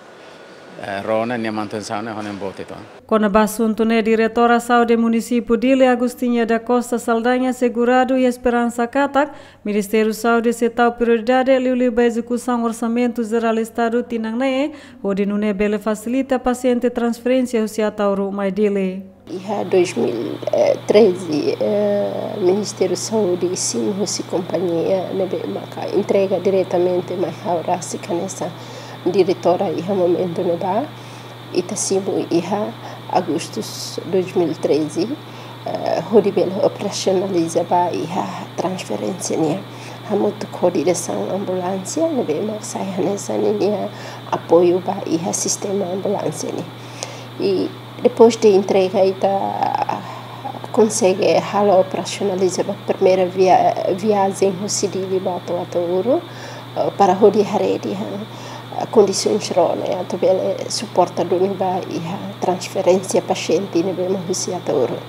eh, rona nia manutensaun ne'e ho nia boot uitoan. Kona-ba asuntu ne'e, Diretora Saúde Munisípiu Dili, Agostinha da Costa Saldanha, asegura Rádiu Esperansa katak Ministériu Saúde sei tau prioridade liuliu ba ezekusaun Orsamentu Jerál Estadu tinan ne'e, hodi nune'e bele fasilita pasiente transferénsia husi Ataúru mai Dili. Iha dois mil e treze, eh, Ministériu Saúde simu husi kompañia ne'ebé maka entrega diretamente mai ha'u rasik hanesan diretora iha momentu ne'ebá. Ita simu iha Agostu dois mil e treze, eh, hodi bele operasionaliza ba iha transferénsia nian. Hamutuk ho diresaun ambulánsia ne'ebé mak sai hanesan ninia apoiu ba iha sistema ambulánsia nian. I depois de entrega, ita konsege halo operasionaliza ba primeira via-, viajen husi Dili ba to'o Ataúru, eh, para hodi haree dehan, eh, kondisaun rona atu bele suporta duni ba iha transferénsia pasiente ne'ebé mai husi Ataúru.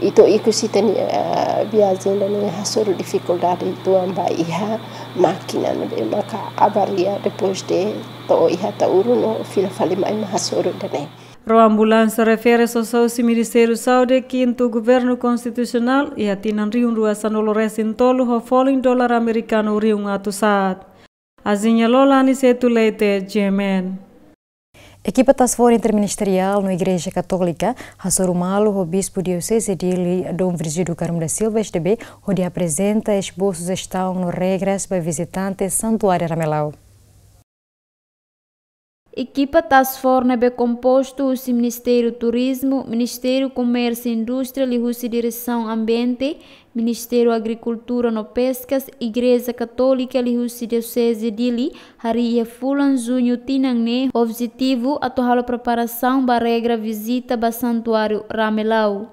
I to'o ikus ita-nia, eh, viajen ida-ne'e hasoru difikuldade uitoan ba iha mákina ne'ebé maka avaria depois de to'o iha Ataúru no fila fali mai mak hasoru ida-ne'e. Ró ambulánsia refere sosa husi Ministériu Saúde, kintu governu konstitusionál, iha tinan rihun rua sanulu resin tolu ho folin dolar amerikanu rihun atus haat. Azinha Lolani, Setu Leite, G M N. Ekipa Task Force Interministeriál no Igreja Katólika hasoru malu ho Bispu Dioseze Dili, Dom Virgílio do Carmo da Silva, S D B, hodi aprezenta esbosu jestaun no regras ba vizitante Santuáriu Ramelau. Ekipa Task Force ne'ebé kompostu husi Ministériu Turizmu, Ministériu Komérsiu i Indústria liuhusi Diresaun Ambiente, Ministériu Agrikultura no Peskas, Igreja Katólika liuhusi Dioseze Dili, harii iha fulan Juñu tinan ne'e, objetivu atu halo preparasaun ba regra vizita ba Santuáriu Ramelau.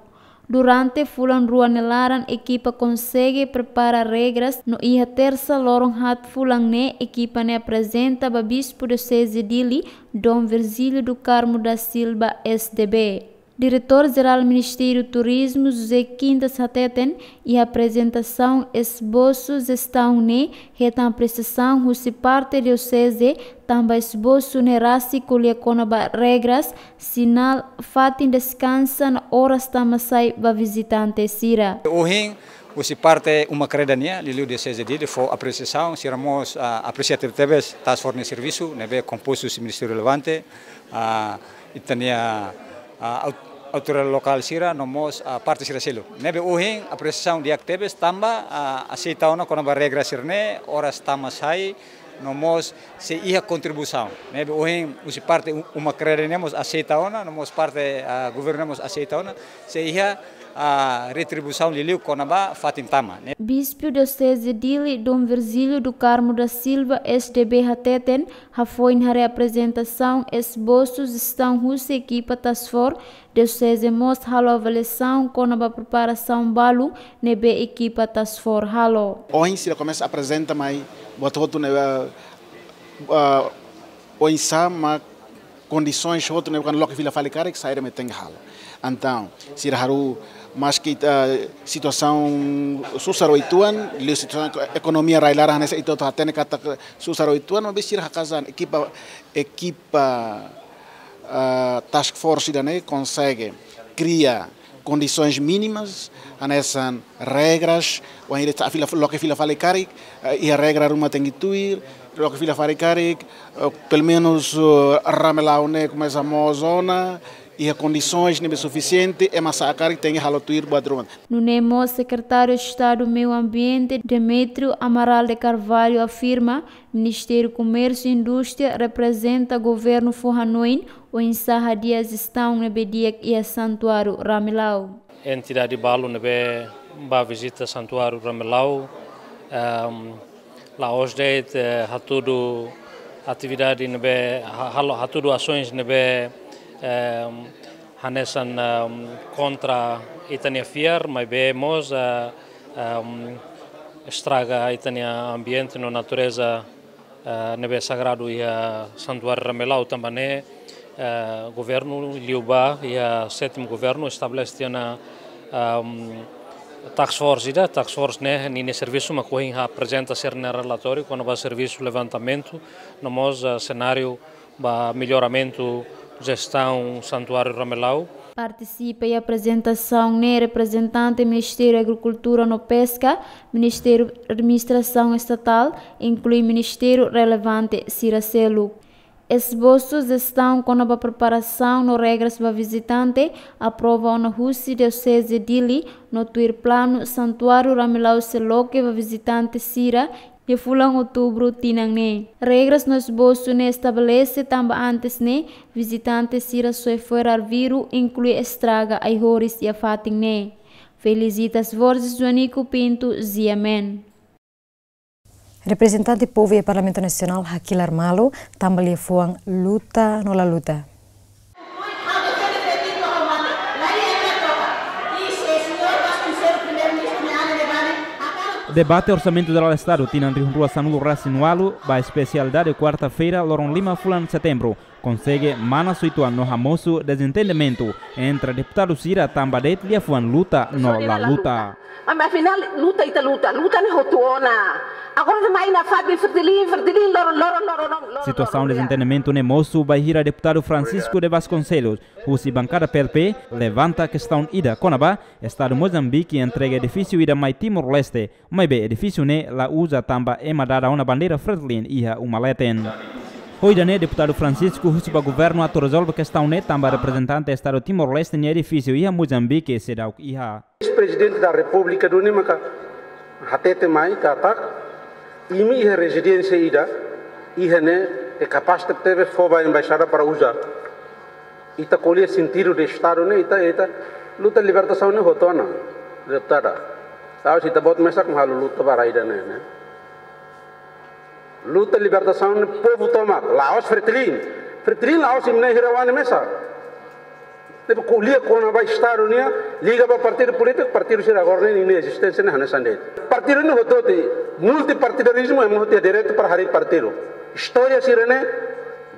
Durante fulan rua nia laran, ekipa konsege prepara regras no iha tersa loron haat fulan ne'e ekipa ne'e aprezenta ba Bispu Dioseze Dili, Dom Virgílio do Carmo da Silva, S D B. Diretór Jerál Ministériu Turizmu, José Quintas, hateten, iha aprezentasaun esbosu jestaun ne'e hetan apresiasaun husi parte dioseze, tanba esbosu ne'e rasik ko'alia kona-ba regras, sinál, fatin deskansa no oras tama sai ba vizitante sira. Ohin, husi parte Uma Kreda nian, liuliu Dioseze Dili fó apresiasaun, sira mós, ah, apresia tebetebes Task Force nia servisu, ne'ebé kompostu husi ministériu relevante, ah, ita-nia, ah, aut-, autoridade lokál sira, no mós, ah, parte sira seluk. Ne'ebé ohin apresiasaun di'ak tebes tanba, ah, aseita ona kona-ba regra sira-ne'e, oras tama sai, no mós sei iha kontribuisaun. Ne'ebé ohin husi parte U-, Uma Kreda nian mós aseita ona, no mós parte, ah, governu nian mós aseita ona, sei iha, ah, retribuisaun liuliu kona-ba fatin tama, ne'e. Bispu Dioseze Dili, Dom Virgílio do Carmo da Silva, S D B, hateten, hafoin haree aprezentasaun esbosu jestaun husi ekipa Task Force, dioseze mós halo avaliasaun kona-ba preparasaun balu ne'ebé ekipa Task Force halo. Ohin sira komesa aprezenta mai buat hotu ne'e, eh, eh, oinsá mak kondisaun hotu ne'e kuandu loke fila fali karik, saida mak tenke halo. Entaun, sira haree maski, eh, situasaun susar uitoan, liuliu situasaun eko-, ekonomia rai-laran hanesan ita hotu hatene katak susar uitoan, maibé sira haka'as an ekipa, ekipa, ah, Task Force ida-ne'e konsege kria kondisaun mínimas, hanesan regras, wainhira ita fila, loke fila fali karik, eh, iha regra ruma tenke tuir, loke fila fali karik, eh, pelumenus, eh, Ramelau ne'e komesa moos ona, iha kondisaun ne'ebé sufisiente, ema sa'e karik tenke halo tuir buat ruma. Nune'e mós Sekretáriu Estadu Meiu Ambiente, Demétrio Amaral de Carvalho, afirma, Ministériu Komérsiu i Indústria reprezenta governu fó hanoin oinsá hadi'a jestaun ne'ebé di'ak iha Santuáriu Ramelau. Entidade balu ne'ebé bá vizita Santuáriu Ramelau, ehm, la'ós de'it, eh, hatudu atividade ne'ebé ha-, halo, hatudu asoens ne'ebé, ehm, hanesan, ehm, kontra ita-nia fiar, maibé mós, eh, ehm, estraga ita-nia ambiente no natureza, eh, ne'ebé sagradu iha Santuáriu Ramelau. Tanba ne'e, eh, governu liubá iha sétimu governu estabelese tiha ona, ehm, task force ida, task force ne'e ninia servisu mak ohin aprezenta sira-nia relatóriu kona-ba servisu levantamentu, no mós, eh, senáriu ba melloramentu jestaun Santuáriu Ramelau. Partisipa iha aprezentasaun ne'e reprezentante Ministériu Agrikultura no Peska, Ministériu Administrasaun Estatál, inklui ministériu relevante sira seluk. Esbosu jestaun kona-ba preparasaun no regras ba vizitante aprova ona husi Dioseze Dili no tuir planu Santuáriu Ramelau sei loke ba vizitante sira iha fulan Outubru tinan ne'e. Regras no esbosu ne'e estabelese tanba antes ne'e vizitante sira soe fo'er arbiru, inklui estraga ai-horis iha fatin ne'e. Felicitas Borges, Joanico Pinto, G M N. Reprezentante povu iha Parlamentu Nasionál hakilar malu tanba liafuan luta no la luta. Debate Orsamentu Jerál Estadu tinan rihun rua sanulu-resin-ualu ba espesialidade kuarta-feira, loron lima fulan Setembru, konsege manas uitoan no hamosu dezentendimentu entre deputadu sira tanba de'it liafuan luta no la luta. Mas afinál luta ita luta, luta ne'e hotu ona. Agora ita mai nafatin Fretilin, Fretilin, loron, loron, loron, loron, loron. Situasaun dezentendimentu ne'e mosu bainhira deputadu Francisco de Vasconcelos, husi bankada P L P, levanta kestaun ida kona-ba Estadu Mozambique entrega edifísiu ida mai Timor-Leste, maibé edifísiu ne'e la uza tanba ema dada ona bandeira Fretilin iha uma leten. Ho ida-ne'e deputadu Francisco husu ba governu atu rezolve kestaun ne'e tanba reprezentante Estadu Timor-Leste nia edifísiu iha Mozambique seidauk iha. Eis-Prezidente da Repúblika duni maka hatete mai katak imi iha rezidénsia ida, iha ne'e é kapás tebetebes fó ba embaixada para uza. Ita ko'alia sentidu de Estadu ne'e, ita, ita luta libertasaun ne'e hotu ona, deputada. La'ós ita-boot mesak mak halo luta ba rai ida-ne'e, ne'e. Luta libertasaun ne'e povu tomak, la'ós Fretilin. Fretilin la'ós imi-nia hira-oan mesak. Ne'ebé ko'alia kona-ba Estadu nian, liga ba partidu polítiku, partidu sira agora ne'e nia ezisténsia ne'e hanesan de'it. Partidu ne'e hotu-hotu, multipartidarizmu, ema hotu iha direitu para harii partidu. Istória sira-ne'e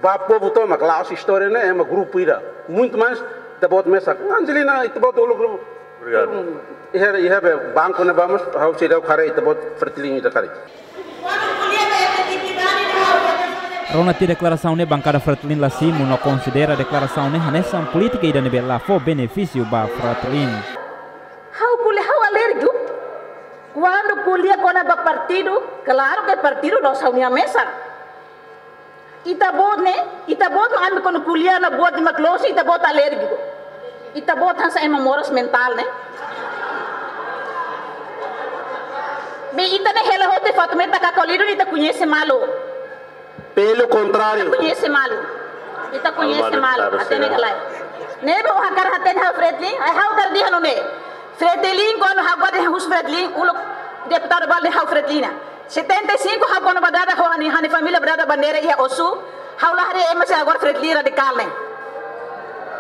ba povu tomak, la'ós istória ne'e ema grupu ida. Muito mais ita-boot mesak. Angelina, ita-boot uluk grupu. Obrigadu. Iha, iha be banku ne'ebá mós, ha'u seidauk haree ita-boot Fretilin ida karik. Rona tiha deklarasaun ne'e bankada Fretilin la simu no konsidera deklarasaun ne'e hanesan polítika ida ne'ebé la fó benefísiu ba Fretilin. Ha'u ko'alia, ha'u alérjiku. Kuandu ko'alia kona-ba partidu, klaru ke partidu la'ós ha'u-nia mesak. Ita-boot ne'e, ita-boot mak ami kuandu ko'alia ona buat ida mak loos, ita-boot alérjiku. Ita-boot hanesan ema moras mentál ne'e. Be ita ne'e hela hotu iha fatin ne'e, ita kakolidu ne'e ita koñese malu. Pelo contrário. Ita koñese malu. Ita koñese malu. Hatene ka lae? Ne'ebé ha'u hakarak hatene ha'u Fretilin, ai ha'u hakarak dehan nune'e. Fretilin kuandu ha'u bá dehan husi Fretilin, uluk deputadu balu dehan ha'u Fretilin ona. Setenta e cinco ha'u kuandu bá dada ho ha'u-nia, ha'u-nia família bá dada bandeira iha Ossu, ha'u la haree ema sira agora Fretilin radikál ne'e.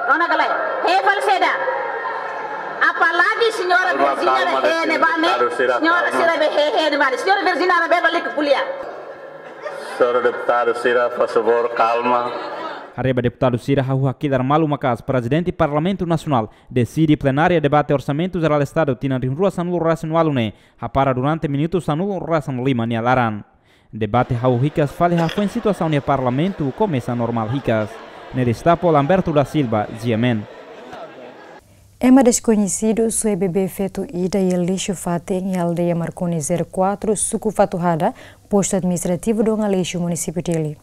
Rona ka lae? He fali seda. Apalagi señora Virginia, kalma, kalma, he ne'ebá ne'e. Deputadu sira, señora kalma. Sira be he, he ne'ebá ne'e. Señora Virginia Anabel balik ke kuliah. Señora deputadu sira, faz favor, kalma. Haree ba deputadu sira hahú hakilar malu maka'as Prezidente Parlamentu Nasionál deside plenária debate Orsamentu Jerál Estadu tinan rihun rua sanulu-resin-ualu ne'e hapara durante minutu sanulu-resin-lima nia laran. Debate hahú hikas fali hafoin situasaun iha Parlamentu komesa normál hikas. Ne'e destapa Lamberto da Silva, G M N. Ema deskoñesidu soe bebé feto ida iha lixu fatin iha aldeia Marconi zero quatro, suku Fatuhada, postu administrativu Dom Aleixo, munisípiu Dili.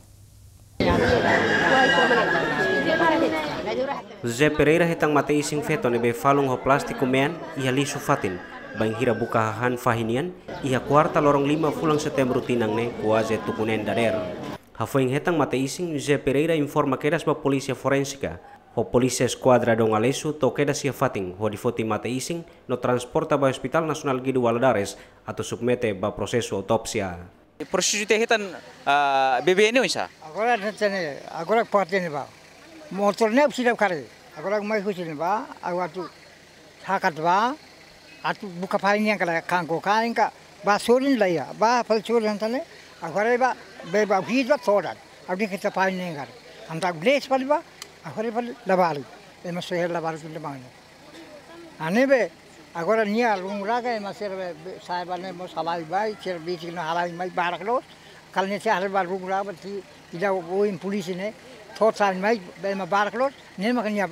José Pereira hetan mate-isin feto ne'ebé falun ho plástiku mean iha lixu fatin, bainhira buka hahán fahi nian, iha kuarta loron lima fulan Setembru tinan ne'e kuaze tuku neen dadeer. Hafoin hetan mate-isin, José Pereira informa kedas ba polísia forénsika, ho polísia eskuadra Dom Aleixo to'o kedas iha fatin, hodi foti mate-isin, no transporta ba Hospital Nasionál Guido Valadares, atu submete ba prosesu autópsia. Prosesu ita hetan, ah, bebé ne'e oinsá? Agora ita hatene, agora parte ne'ebá. Motór ne'e seidauk haree. Agora mai husi ne'ebá, ha'u atu hakat bá, atu buka fahi nian ka lae, kanko kain ka, bá sorin la iha, bá fali sorin hanesan ne'e, agora bá, be bá huit bá todan. Ha'u dehan ita fahi nian ka lae. Entaun bless fali bá, agora fali labarik. Ema soe labarik tun de mano. Ne'ebé, agora nia runguraka ema sira be, be, sa'e ba ne'e mós halai ba, sira besik ne'e halai mai barak loos. Kala ne'e sira haree ba runguraka, ti, ida oin polísia ne'e, Total mai, be ema barak loos, ne'e maka nia,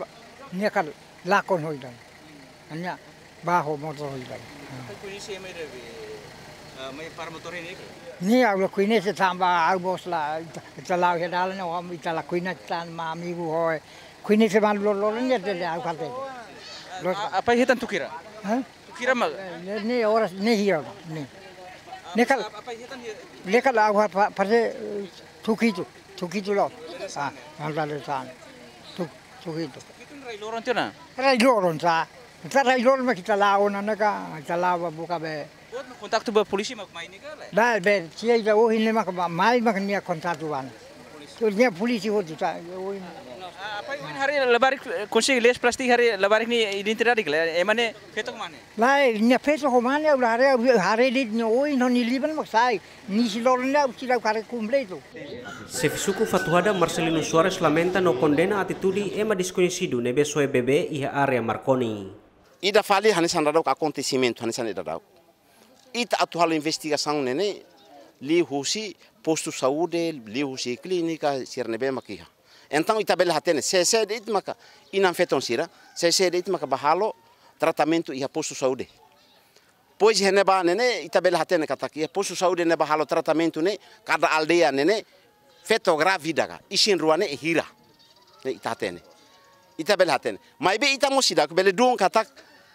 nia kala lakon ho ida-ne'e. Nia bá ho motór ho ida-ne'e. Ka koñese mai debe, eh, mai para motór ne'e ke? Ne'e ha'u la koñese tanba ha'u mós la, ita, ita la'o iha dalan ne'e, ha'u ita la koñese tanba amigu ho, eh, koñese malu loroloron ne'e dele ha'u karik. Loos. A-, apá hetan tuku hira? Hah? Tuku hira mak? Eh, ne'e, ne'e oras, ne'e hira, ne'e. Ne'e kala, apa, apa hetan hira? Ne'e kala ha'u pa-, pase, eh, tuku hitu, tuku hitu loos. Ah, anda de sana. Tuku, tuku hitu. Itu rai loron tiha ona? Rai loron sá. Ita rai loron mak ita la'o ona ne'e ka, ita la'o bá buka be. Buat mak kontaktu ba polísia mak mai ne'e ka lae? Lae, be, tia ida ohin ne'e mak ba, mai mak nia kontaktu ba ne'e. Tuir nia polísia hotu sá, ohin. Ah, apá ohin haree labarik, eh, konsege lees plastik haree labarik nia identidade ka lae? Ema ne'e feto ho mane? Lae, nia feto ho mane, ha'u la haree, ha'u haree de'it nia oin ho nia liman mak sai. Nia isin loron ne'e ha'u seidauk haree kompletu. Xefe Suku Fatuhada Marcelino Soares lamenta no kondena atitude ema deskoñesidu ne'ebé soe bebé iha área Marconi. Ida fali hanesan daudauk akontesimentu hanesan ida daudauk. Ita atu halo investigasaun ne'e ne'e liuhusi postu saúde, liuhusi klínika, sira ne'ebé mak iha. Entaun ita bele hatene, sé-sé de'it maka inan-feton sira, sé-sé de'it maka bá halo tratamentu iha postu saúde. Depois iha ne'ebá ne'e ne'e, ita bele hatene katak iha postu saúde ne'ebé halo tratamentu ne'e, kada aldeia ne'e ne'e, feto grávida ka, isin-rua ne'e hira. Ne'e ita hatene. Ita bele hatene. Maibé ita mós seidauk bele dún katak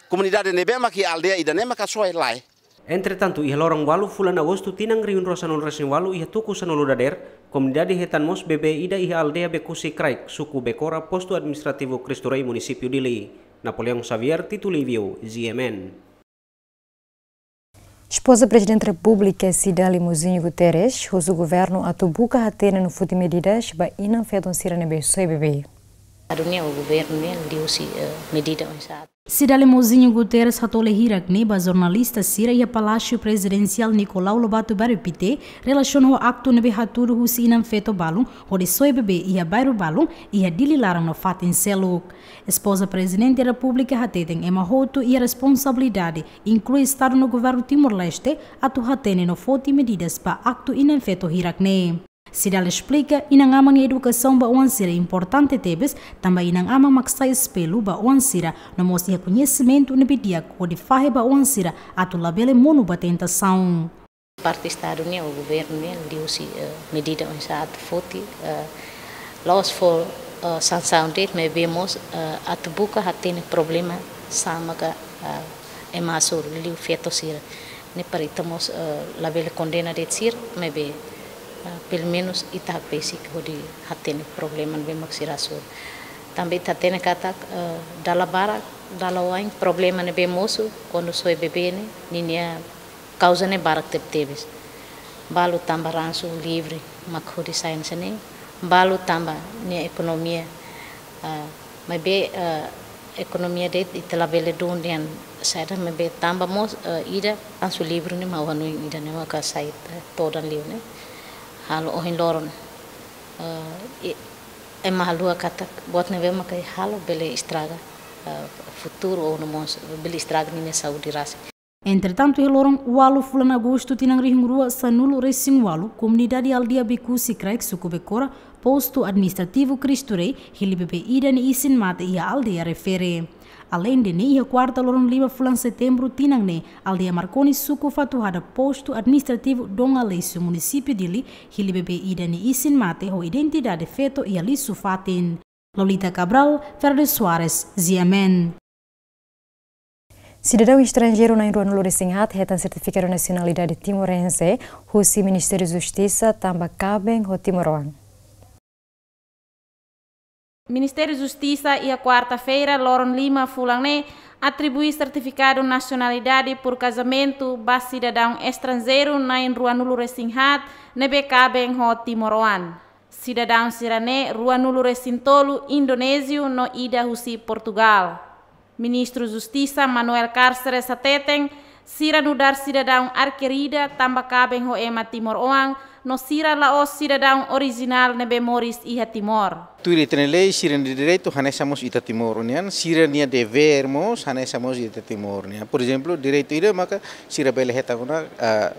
komunidade ne'ebé mak iha aldeia ida-ne'e maka soe lae. Entretantu, iha loron ualu fulan Agostu tinan rihun rua sanulu resin ualu iha tuku sanulu dadeer, komunidade hetan mós bebé ida iha aldeia Bekusi Kraik, suku Bekora, postu administrativu Cristo Rei, munisípiu Dili. Napoleão Xavier, Tito Livio, G M N. Espoza Prezidente Repúblika Cidália Mozinho Guterres husu governu atu buka hatene no foti medidas ba inan-feton sira ne'ebé soe bebé. Estadu nian ou governu nian liuhusi, eh, medida oinsá. Cidália Mozinho Guterres hato'o lia hirak ne'e ba jornalista sira iha Palásiu Prezidensiál Nicolau Lobato, bairru Pité, relasiona ho aktu ne'ebé hatudu husi inan-feto balun hodi soe bebé iha bairru balun, iha Dili laran no fatin seluk. Espoza Prezidente Repúblika hateten ema hotu iha responsabilidade, inklui Estadu no Governu Timor-Leste, atu hatene no foti medidas ba aktu inan-feto hirak ne'e. Cidália esplika, inan-aman nia edukasaun ba oan sira importante tebes, tanba inan-aman mak sai espellu ba oan sira, no mós iha koñesimentu ne'ebé di'ak hodi fahe ba oan sira atu labele monu ba tentasaun. Parte Estadu nian ou governu nian liuhusi, eh, medida oinsá atu foti, eh, la'ós fó, eh, sansaun de'it, maibé mós, eh, atu buka hatene problema sá maka, eh, ema hasoru liu feto sira. Ne'e para ita mós, eh, labele kondena de'it sira, maibé, eh, pelumenus ita hakbesik hodi hatene problema ne'ebé mak sira hasoru. Tanba ita hatene katak, eh, dala barak, dala wa'in problema ne'ebé mosu kuandu soe bebé ne'e, ninia kauza ne'e barak tebetebes. Balu tanba ransu livre mak hodi sai hanesan ne'e, balu tanba nia ekonomia, ah, maibé, ah, ekonomia de'it ita labele dún dehan saida, maibé tanba mós, ah, ida ransu livre ne'e mak ha'u hanoin ida ne'e maka sai, eh, todan liu ne'e. Halo ohin loron, eh, i-, ema haluha katak buat ne'ebé maka halo bele estraga, eh, futuru ou no mós bele estraga ninia saúde rasik. Entretantu, iha loron ualu fulan Agostu tinan rihun rua sanulu resin ualu, komunidade aldeia Bekusi Kraik, suku Bekora, postu administrativu Cristo Rei, hili bebé ida nia isin mate iha aldeia refere. Aleinde ne'e, iha kuarta loron lima fulan Setembru tinan ne'e, aldeia Marconi, suku Fatuhada, postu administrativu Dom Aleixo, munisípiu Dili, hili bebé ida nia isin mate ho identidade feto iha lixu fatin. Lolita Cabral, Fernando Soares, G M N. Sidadaun estranjeiru na'in ruanulu resin haat hetan sertifikadu nasionalidade timorense husi Ministériu Justisa tanba kaben ho timoroan. Ministériu Justisa iha kuarta-feira, loron lima fulan ne'e, atribui sertifikadu nasionalidade por kazamentu ba sidadaun estranjeiru na'in ruanulu resin haat ne'ebé kaben ho timoroan. Sidadaun sira-ne'e ruanulu resin tolu Indonéziu no ida husi Portugal. Ministru Justisa Manuel Cárceres hateten, sira nu'udar sidadaun arkerida tanba kaben ho ema timoroan, no sira la'ós sidadaun orijinál ne'ebé moris iha Timor. Tuir ita-nia lei, sira-nia direitu hanesan mós ita Timor nian, sira-nia devér mós hanesan mós ita Timor nian. Por ezemplu, direitu ida maka sira bele hetan ona, ah,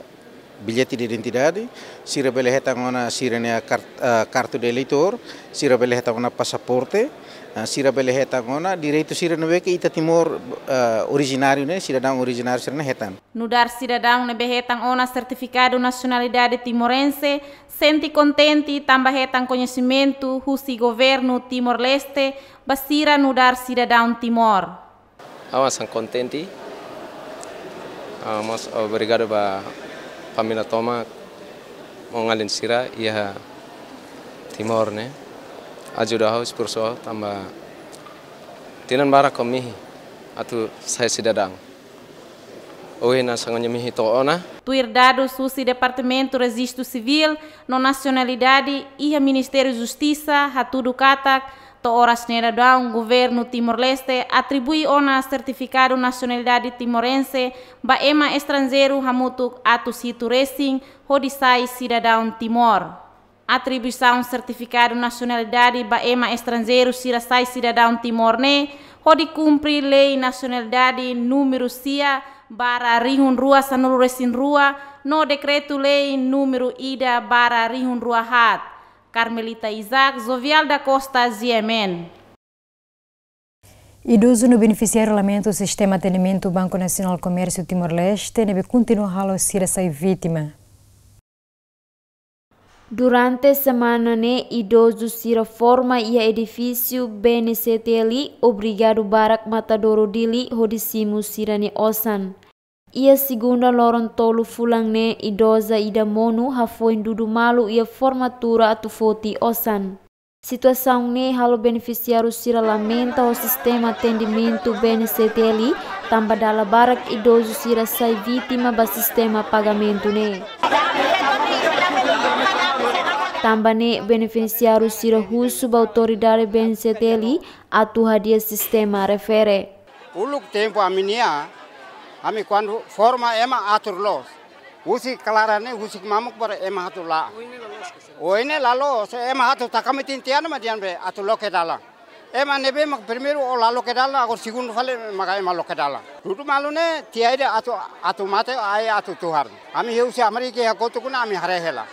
Billete de identidade, sira bele hetan ona sira-nia kart-, ah, kartu de eleitór, sira bele hetan ona pasaporte, ah, sira bele hetan ona direitu sira ne'ebé ke ita Timor, ah, orijináriu ne'e, sidadaun orijináriu sira-ne'e hetan. Nu'udar sidadaun ne'ebé hetan ona sertifikadu nasionalidade timorense, sente kontente tanba hetan koñesimentu husi governu Timor-Leste ba sira nu'udar sidadaun Timor. Ha'u hanesan kontente. Ah, mós obrigadu ba família tomak, maun-alin sira iha Timor ne'e. Ajuda ha'u, esforsu ha'u, tanba tinan barak ha'u mehi atu sai sidadaun. Ohin hanesan ha'u-nia mehi to'o ona. Tuir dadus husi Departamentu Rejistu Sivíl no Nasionalidade iha Ministériu Justisa hatudu katak, to'o oras ne'e daudaun governu Timor-Leste atribui ona sertifikadu nasionalidade timorense ba ema estranjeiru hamutuk atus hitu resin hodi sai sidadaun Timor. Atribuisaun sertifikadu nasionalidade ba ema estranjeiru sira sai sidadaun Timor ne'e hodi kumpre Lei Nasionalidade númeru sia barra rihun rua sanulu resin rua no Dekretu-Lei númeru ida barra rihun rua haat. Carmelita Isaac, Jovial da Costa, G M N. Idozu no benefisiáriu lamenta sistema atendimentu Banku Nasionál Komérsiu Timor-Leste ne'ebé kontinua halo sira sai vítima. Durante semana ne'e, idozu sira forma iha edifísiu B N C T L, obrigadu barak matadoru Dili hodi simu sira-nia osan. Iha segunda loron tolu fulan ne'e, idoza ida monu hafoin dudu malu iha formatura atu foti osan. Situasaun ne'e halo benefisiáriu sira lamenta ho sistema atendimentu B N C T L, tanba dala barak idozu sira sai vítima ba sistema pagamentu ne'e. Tanba ne'e benefisiáriu sira husu ba autoridade B N C T L atu hadi'a sistema refere. Uluk tempu ami-nia, ami kuandu forma ema atur loos. Husik klaran ne'e, husik mamuk baru ema atu la'o. Ohin ne'e la loos, ema atu takamitin tiha ona mak dehan be atu loke dalan. Ema ne'ebé mak primeiru ó la loke dalan, agora segundu fali maka ema loke dalan. Dudu malu ne'e, tiha ida atu, atu mate, ai atu tuhar. Ami husi Amérika iha kotuk ne'e ami haree hela.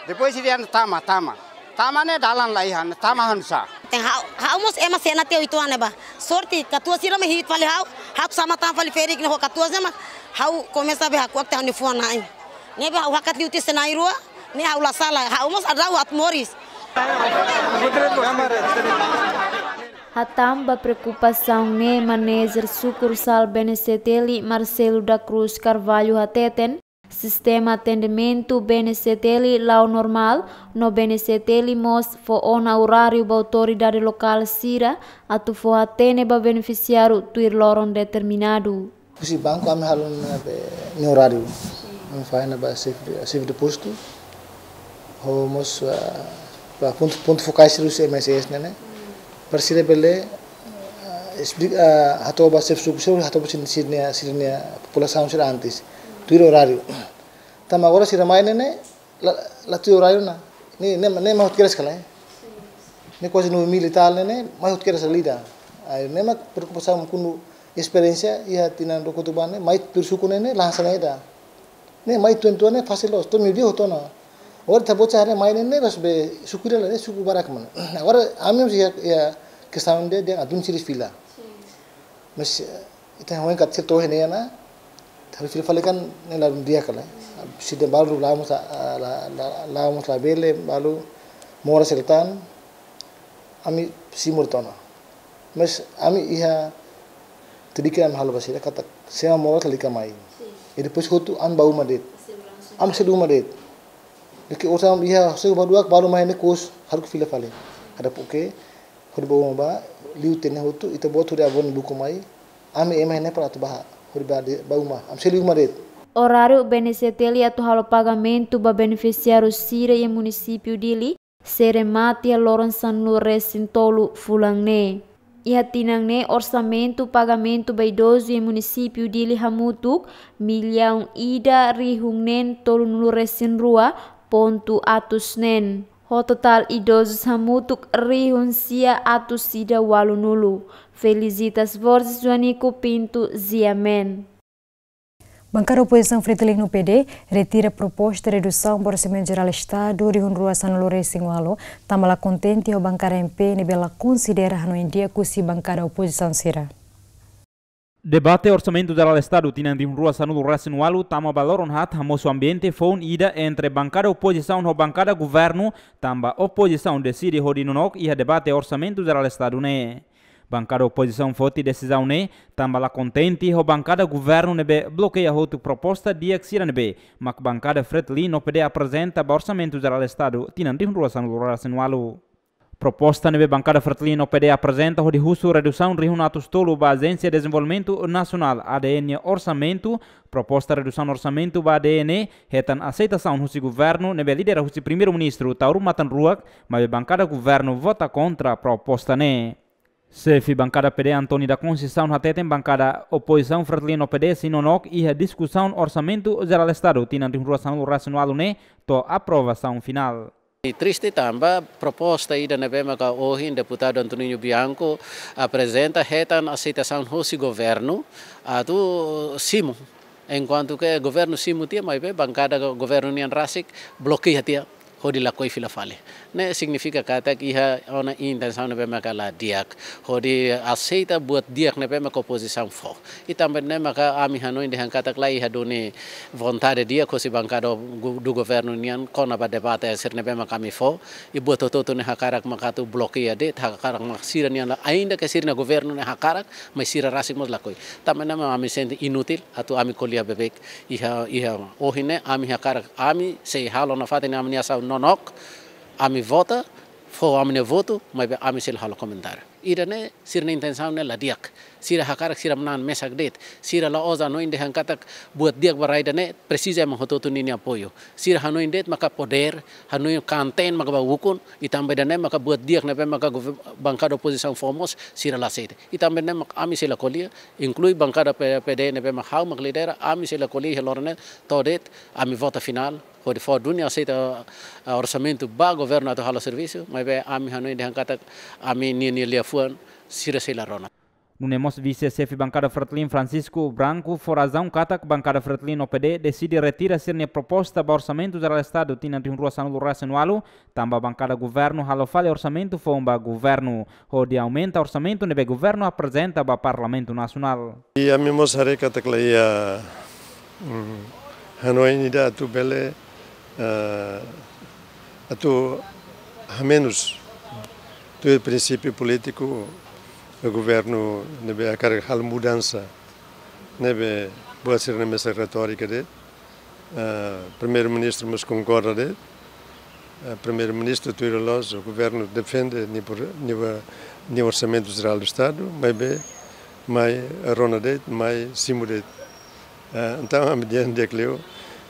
Depois ida tama, tama. Tama ne'e dalan la iha, tama hanu'usá. Tenke ha'u, ha'u mós ema sena tiha oituan ne'ebá. Sorte, katuas sira mak hi'it fali ha'u, ha'u sama tan fali ferik ne'e ho katuas ne'e mak, ha'u komesa be hakuak tiha ha'u-nia fuan-na'in. Ne'ebé ha'u hakat liu tiha iha na'in-rua, ne'e ha'u la sala, ha'u mós ladún atu moris. Hatán ba preokupasaun ne'e, Manajer Sukursál B N C T L, Marcelo da Cruz Carvalho hateten, sistema atendimentu B N C T L la'o normál, no B N C T L mós fó ona oráriu ba autoridade lokál sira atu fó hatene ba benefisiáriu tuir loron determinadu. Husi banku ami halo ona be nia oráriu. Ami fahe ona ba xefe, xefe de postu. Ho mós, ah, ba pontu, pontu fokál sira husi M S S ne'e, ne'e. Para sira bele, ah, esplika, ah, hato'o ba xefe suku, sira hato'o ba sira, sira-nia, sira-nia populasaun sira antes. Tuir oráriu. Tanba agora sira mai ne'e, ne'e, la, la tuir oráriu ona. Ne'e, ne'e, ne'e mai hotu kedas kala, eh. Ne'e kuaze nove mil e tal ne'e, ne'e mai hotu kedas kala ida. Ai, ne'e mak preokupasaun kuandu esperiénsia iha tinan rua kotuk ba ne'e, mai tuir suku ne'e, ne'e, la hanesan ne'e ida. Ne'e mai tuan-tuan ne'e fasil loos, to'o meiudia hotu ona. Agora ita-boot sira ne'e mai ne'e, ne'e, loos be suku ida la, ne'e suku barak mana. Agora, ami mós iha, iha kestaun ida, dehan atu sira fila. Mas, eh, ita hanoin katak sira to'o iha ne'e ona, tapi fila fali kan ne'e ladún di'ak kala. Sira balu la'o mós la, la, la, la'o mós labele, balu moras sira tan, ami simu tiha ona. Mas ami iha tedikan ami halo ba sira katak, se ema moras lalika mai. I depois hotu ami bá uma de'it. Ami selu uma de'it. Depois orsida iha, se baduak balu mai ne'e kos, haruka fila fali. Kada puke, hodi bá uma bá, liu tiha ne'e hotu, ita-boot hodi abon buku mai, ami ema ne'e para atu bá, hodi bá de, bá uma, ami selu uma de'it. Oráriu B N C T L atu halo pagamentu ba benefisiáriu sira iha munisípiu Dili, sei remata iha loron sanulu resin tolu fulan ne'e. Iha tinan ne'e orsamentu pagamentu ba idozu iha munisípiu Dili hamutuk millaun ida rihun neen tolunulu resin rua pontu atus neen. Ho totál idozus hamutuk rihun sia atus ida ualunulu. Felicitas Borges, Joanico Pinto, G M N. Bankada opozisaun Fretilin no P D retira proposta redusaun ba Orsamentu Jerál Estadu rihun rua sanulu resin ualu, tanba la kontente ho bankada M P ne'ebé la konsidera hanoin di'ak husi bankada opozisaun sira. Debate Orsamentu Jerál Estadu tinan rihun rua sanulu resin ualu tama ba loron haat hamosu ambiente foun ida entre bankada opozisaun ho bankada governu, tanba opozisaun deside hodi nonook iha debate Orsamentu Jerál Estadu ne'e. Bankada opozisaun foti desizaun ne'e tanba la kontente ho bankada governu ne'ebé blokeia hotu proposta di'ak sira ne'ebé mak bankada Fretilin no P D aprezenta ba Orsamentu Jerál Estadu tinan rihun rua sanulu resin ualu. Proposta ne'ebé bankada Fretilin no P D aprezenta hodi husu redusaun rihun atus tolu ba Ajénsia Dezenvolvimentu Nasionál, A D N, nia orsamentu, proposta redusaun orsamentu ba A D N, hetan aseitasaun husi governu ne'ebé lidera husi Primeiru-Ministru Taur Matan Ruak, maibé bankada governu vota kontra proposta ne'e. Xefe bankada P D António da Conceição hateten bankada opozisaun Fretilin no P D sei nonook iha diskusaun Orsamentu Jerál Estadu tinan rihun rua sanulu resin ualu ne'e to'o aprovasaun finál. I triste tanba proposta ida ne'ebé maka ohin deputadu Antoninho Bianco aprezenta hetan aseitasaun husi governu atu simu. Enkuantu ke governu simu tiha, maibé bankada go-, governu nian rasik blokeia tiha hodi lakohi fila fali. Ne'e signifika katak iha ona intensaun ne'ebé maka la di'ak hodi aseita buat di'ak ne'ebé maka opozisaun fó. I tanba ne'e maka ami hanoin dehan katak la iha duni vontade di'ak husi bankada gu-, du governu nian kona-ba debate sira ne'ebé maka ami fó. I buat hotu-hotu ne'e hakarak maka atu blokeia de'it, hakarak maka sira-nian la, ainda ke sira-nia governu ne'e hakarak, mas sira rasik mós lakohi. Tanba ne'e mak ami sente inútil atu ami ko'alia beibeik iha, iha ohin ne'e. Ami hakarak, ami sei halo nafatin ami-nia asaun nonook, ami vota, fó ami-nia votu, maibé ami sei la halo komentáriu. Ida-ne'e sira-nia intensaun ne'e la di'ak. Sira hakarak sira manán mesak de'it. Sira la'ós hanoin dehan katak buat di'ak ba rai ida-ne'e presiza ema hotu-hotu ninia apoiu. Sira hanoin de'it maka podér, hanoin kanten maka bá ukun, i tanba ida-ne'e maka buat di'ak ne'ebé maka gov-, bankada opozisaun fó mós sira la aseita. I tanba ida-ne'e maka ami sei la ko'alia, inklui bankada P-, P D ne'ebé mak ha'u mak lidera, ami sei la ko'alia iha loron ne'e to'o de'it ami vota finál, hodi fó duni aseita, ah, orsamentu ba governu atu halo servisu, maibé ami hanoin dehan katak ami-nia, nia liafuan sira sei la rona. Nune'e mós vise-xefe bankada Fretilin Francisco Branco fó razaun katak bankada Fretilin no P D deside retira sira-nia proposta ba Orsamentu Jerál Estadu tinan rihun rua sanulu resin ualu, tanba bankada governu halo fali orsamentu foun ba governu hodi aumenta orsamentu ne'ebé governu aprezenta ba Parlamentu Nasionál. I ami mós haree katak la iha, mm, hanoin ida atu bele, eh, atu hamenus tuir prinsípiu polítiku, governu ne'ebé hakarak halo mudansa ne'ebé buat sira-ne'e mesak retórika de'it. Eh, Primeiru-Ministru mós konkorda de'it. Eh, Primeiru-Ministru tuir loloos, governu defende nia por-, nia, nia Orsamentu Jerál do Estadu, maibé mai rona de'it, mai simu de'it. Eh, entaun, ami dehan di'ak liu,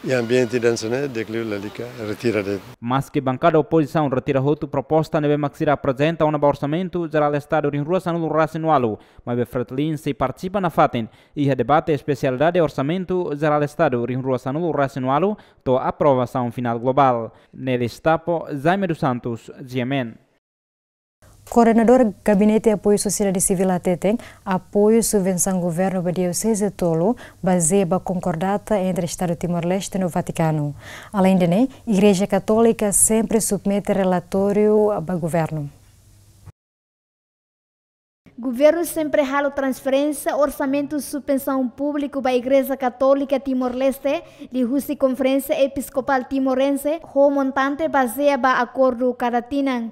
iha ambiente hanesan ne'e, di'ak liu lalika retira de'it. Maski bankada opozisaun retira hotu proposta ne'ebé mak sira aprezenta ona ba Orsamentu Jerál Estadu rihun rua sanulu resin ualu, maibé Fretilin sei partisipa nafatin iha debate espesialidade Orsamentu Jerál Estadu rihun rua sanulu resin ualu to'o aprovasaun finál globál. Nelis Tapo, Jaime dos Santos, G M N. Koordenadór Gabinete Apoiu Sosiedade Sivíl hateten apoiu subvensaun governu ba dioseze tolu bazeia ba konkordata entre Estadu Timor-Leste no Vatikanu. Aleinde ne'e, Igreja Katólika sempre submete relatóriu ba governu. Governu sempre halo transferénsia orsamentu subvensaun públiku ba Igreja Katólika Timor-Leste liuhusi Konferénsia Episkopál Timorense ho montante bazeia ba akordu kada tinan.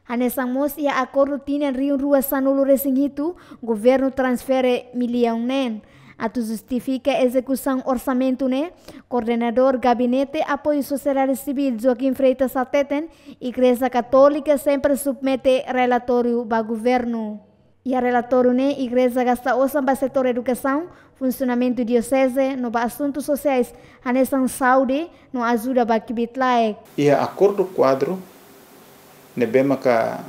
Hanesan mós iha akordu tinan rihun rua sanulu resin hitu, governu transfere millaun neen. Atu justifika ezekusaun orsamentu ne'e, Koordenadór Gabinete Apoiu Sosiedade Sivíl Joaquim Freitas hateten, Igreja Katólika sempre submete relatóriu ba governu. Iha relatóriu ne'e, Igreja gasta osan ba setór edukasaun, funsionamentu dioseze, no ba asuntu sosiais, hanesan saúde, no ajuda ba kbiit-laek. Iha akordu kuadru ne'ebé maka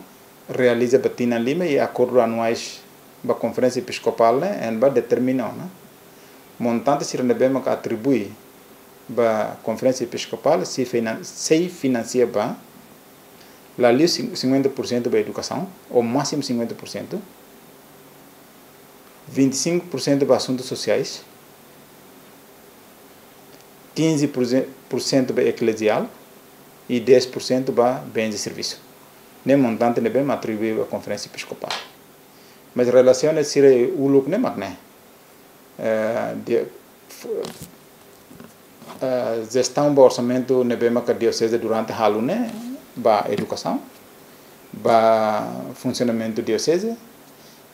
realiza ba tinan lima, iha akordu anuais ba Konferénsia Episkopál ne'e, ne'ebá determina ona montante sira ne'ebé maka atribui ba Konferénsia Episkopál sei finan-, sei finansia ba, la liu cin-, cinquenta por cento ba edukasaun, ou másimu cinquenta por cento, vinte e cinco por cento ba asuntu sosiais, quinze por cento ba ekleziál i dez por cento ba bens de servisu. Ne'e montante ne'ebé mak atribui ba Konferénsia Episkopál. Mas relasiona sira uluk ne'e mak ne'e. Eh, di, f-, eh, jestaun ba orsamentu ne'ebé maka dioseze durante halo ne'e ba edukasaun, ba funsionamentu dioseze,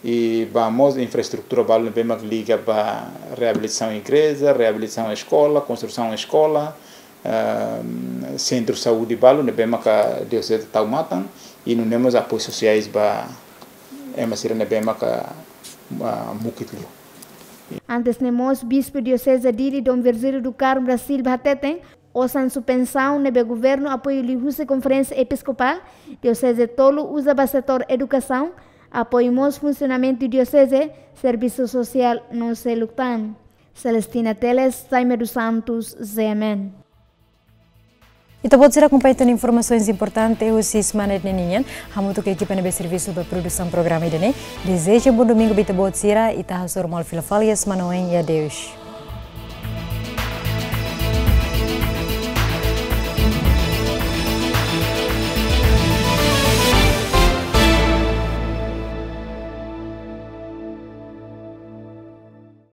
i ba mós infraestrutura balu ne'ebé mak liga ba reabilitasaun igreja, reabilitasaun eskola, konstrusaun eskola, ehm, sentru saúde balu ne'ebé maka dioseze tau matan, i nune'e mós apoiu sosiais ba ema sira ne'ebé maka, ah, mukit liu. Antes ne'e mós, Bispu Dioseze Dili, Dom Virgílio do Carmo da Silva hateten, osan suspensaun ne'ebé governu apoiu liuhusi Konferénsia Episkopál, dioseze tolu uza ba setór edukasaun, apoiu mós funsionamentu dioseze, servisu sosiál no seluk tan. Celestina Teles, Jaime dos Santos, G M N. Ita-boot sira akompaña tan informasaun importante husi semana ida-ne'e nian. Hamutuk ho ekipa ne'ebé servisu ba produsaun programa ida-ne'e, dezeja bom domingu ba ita-boot sira, ita hasoru malu fila fali iha semana oin, i adeus.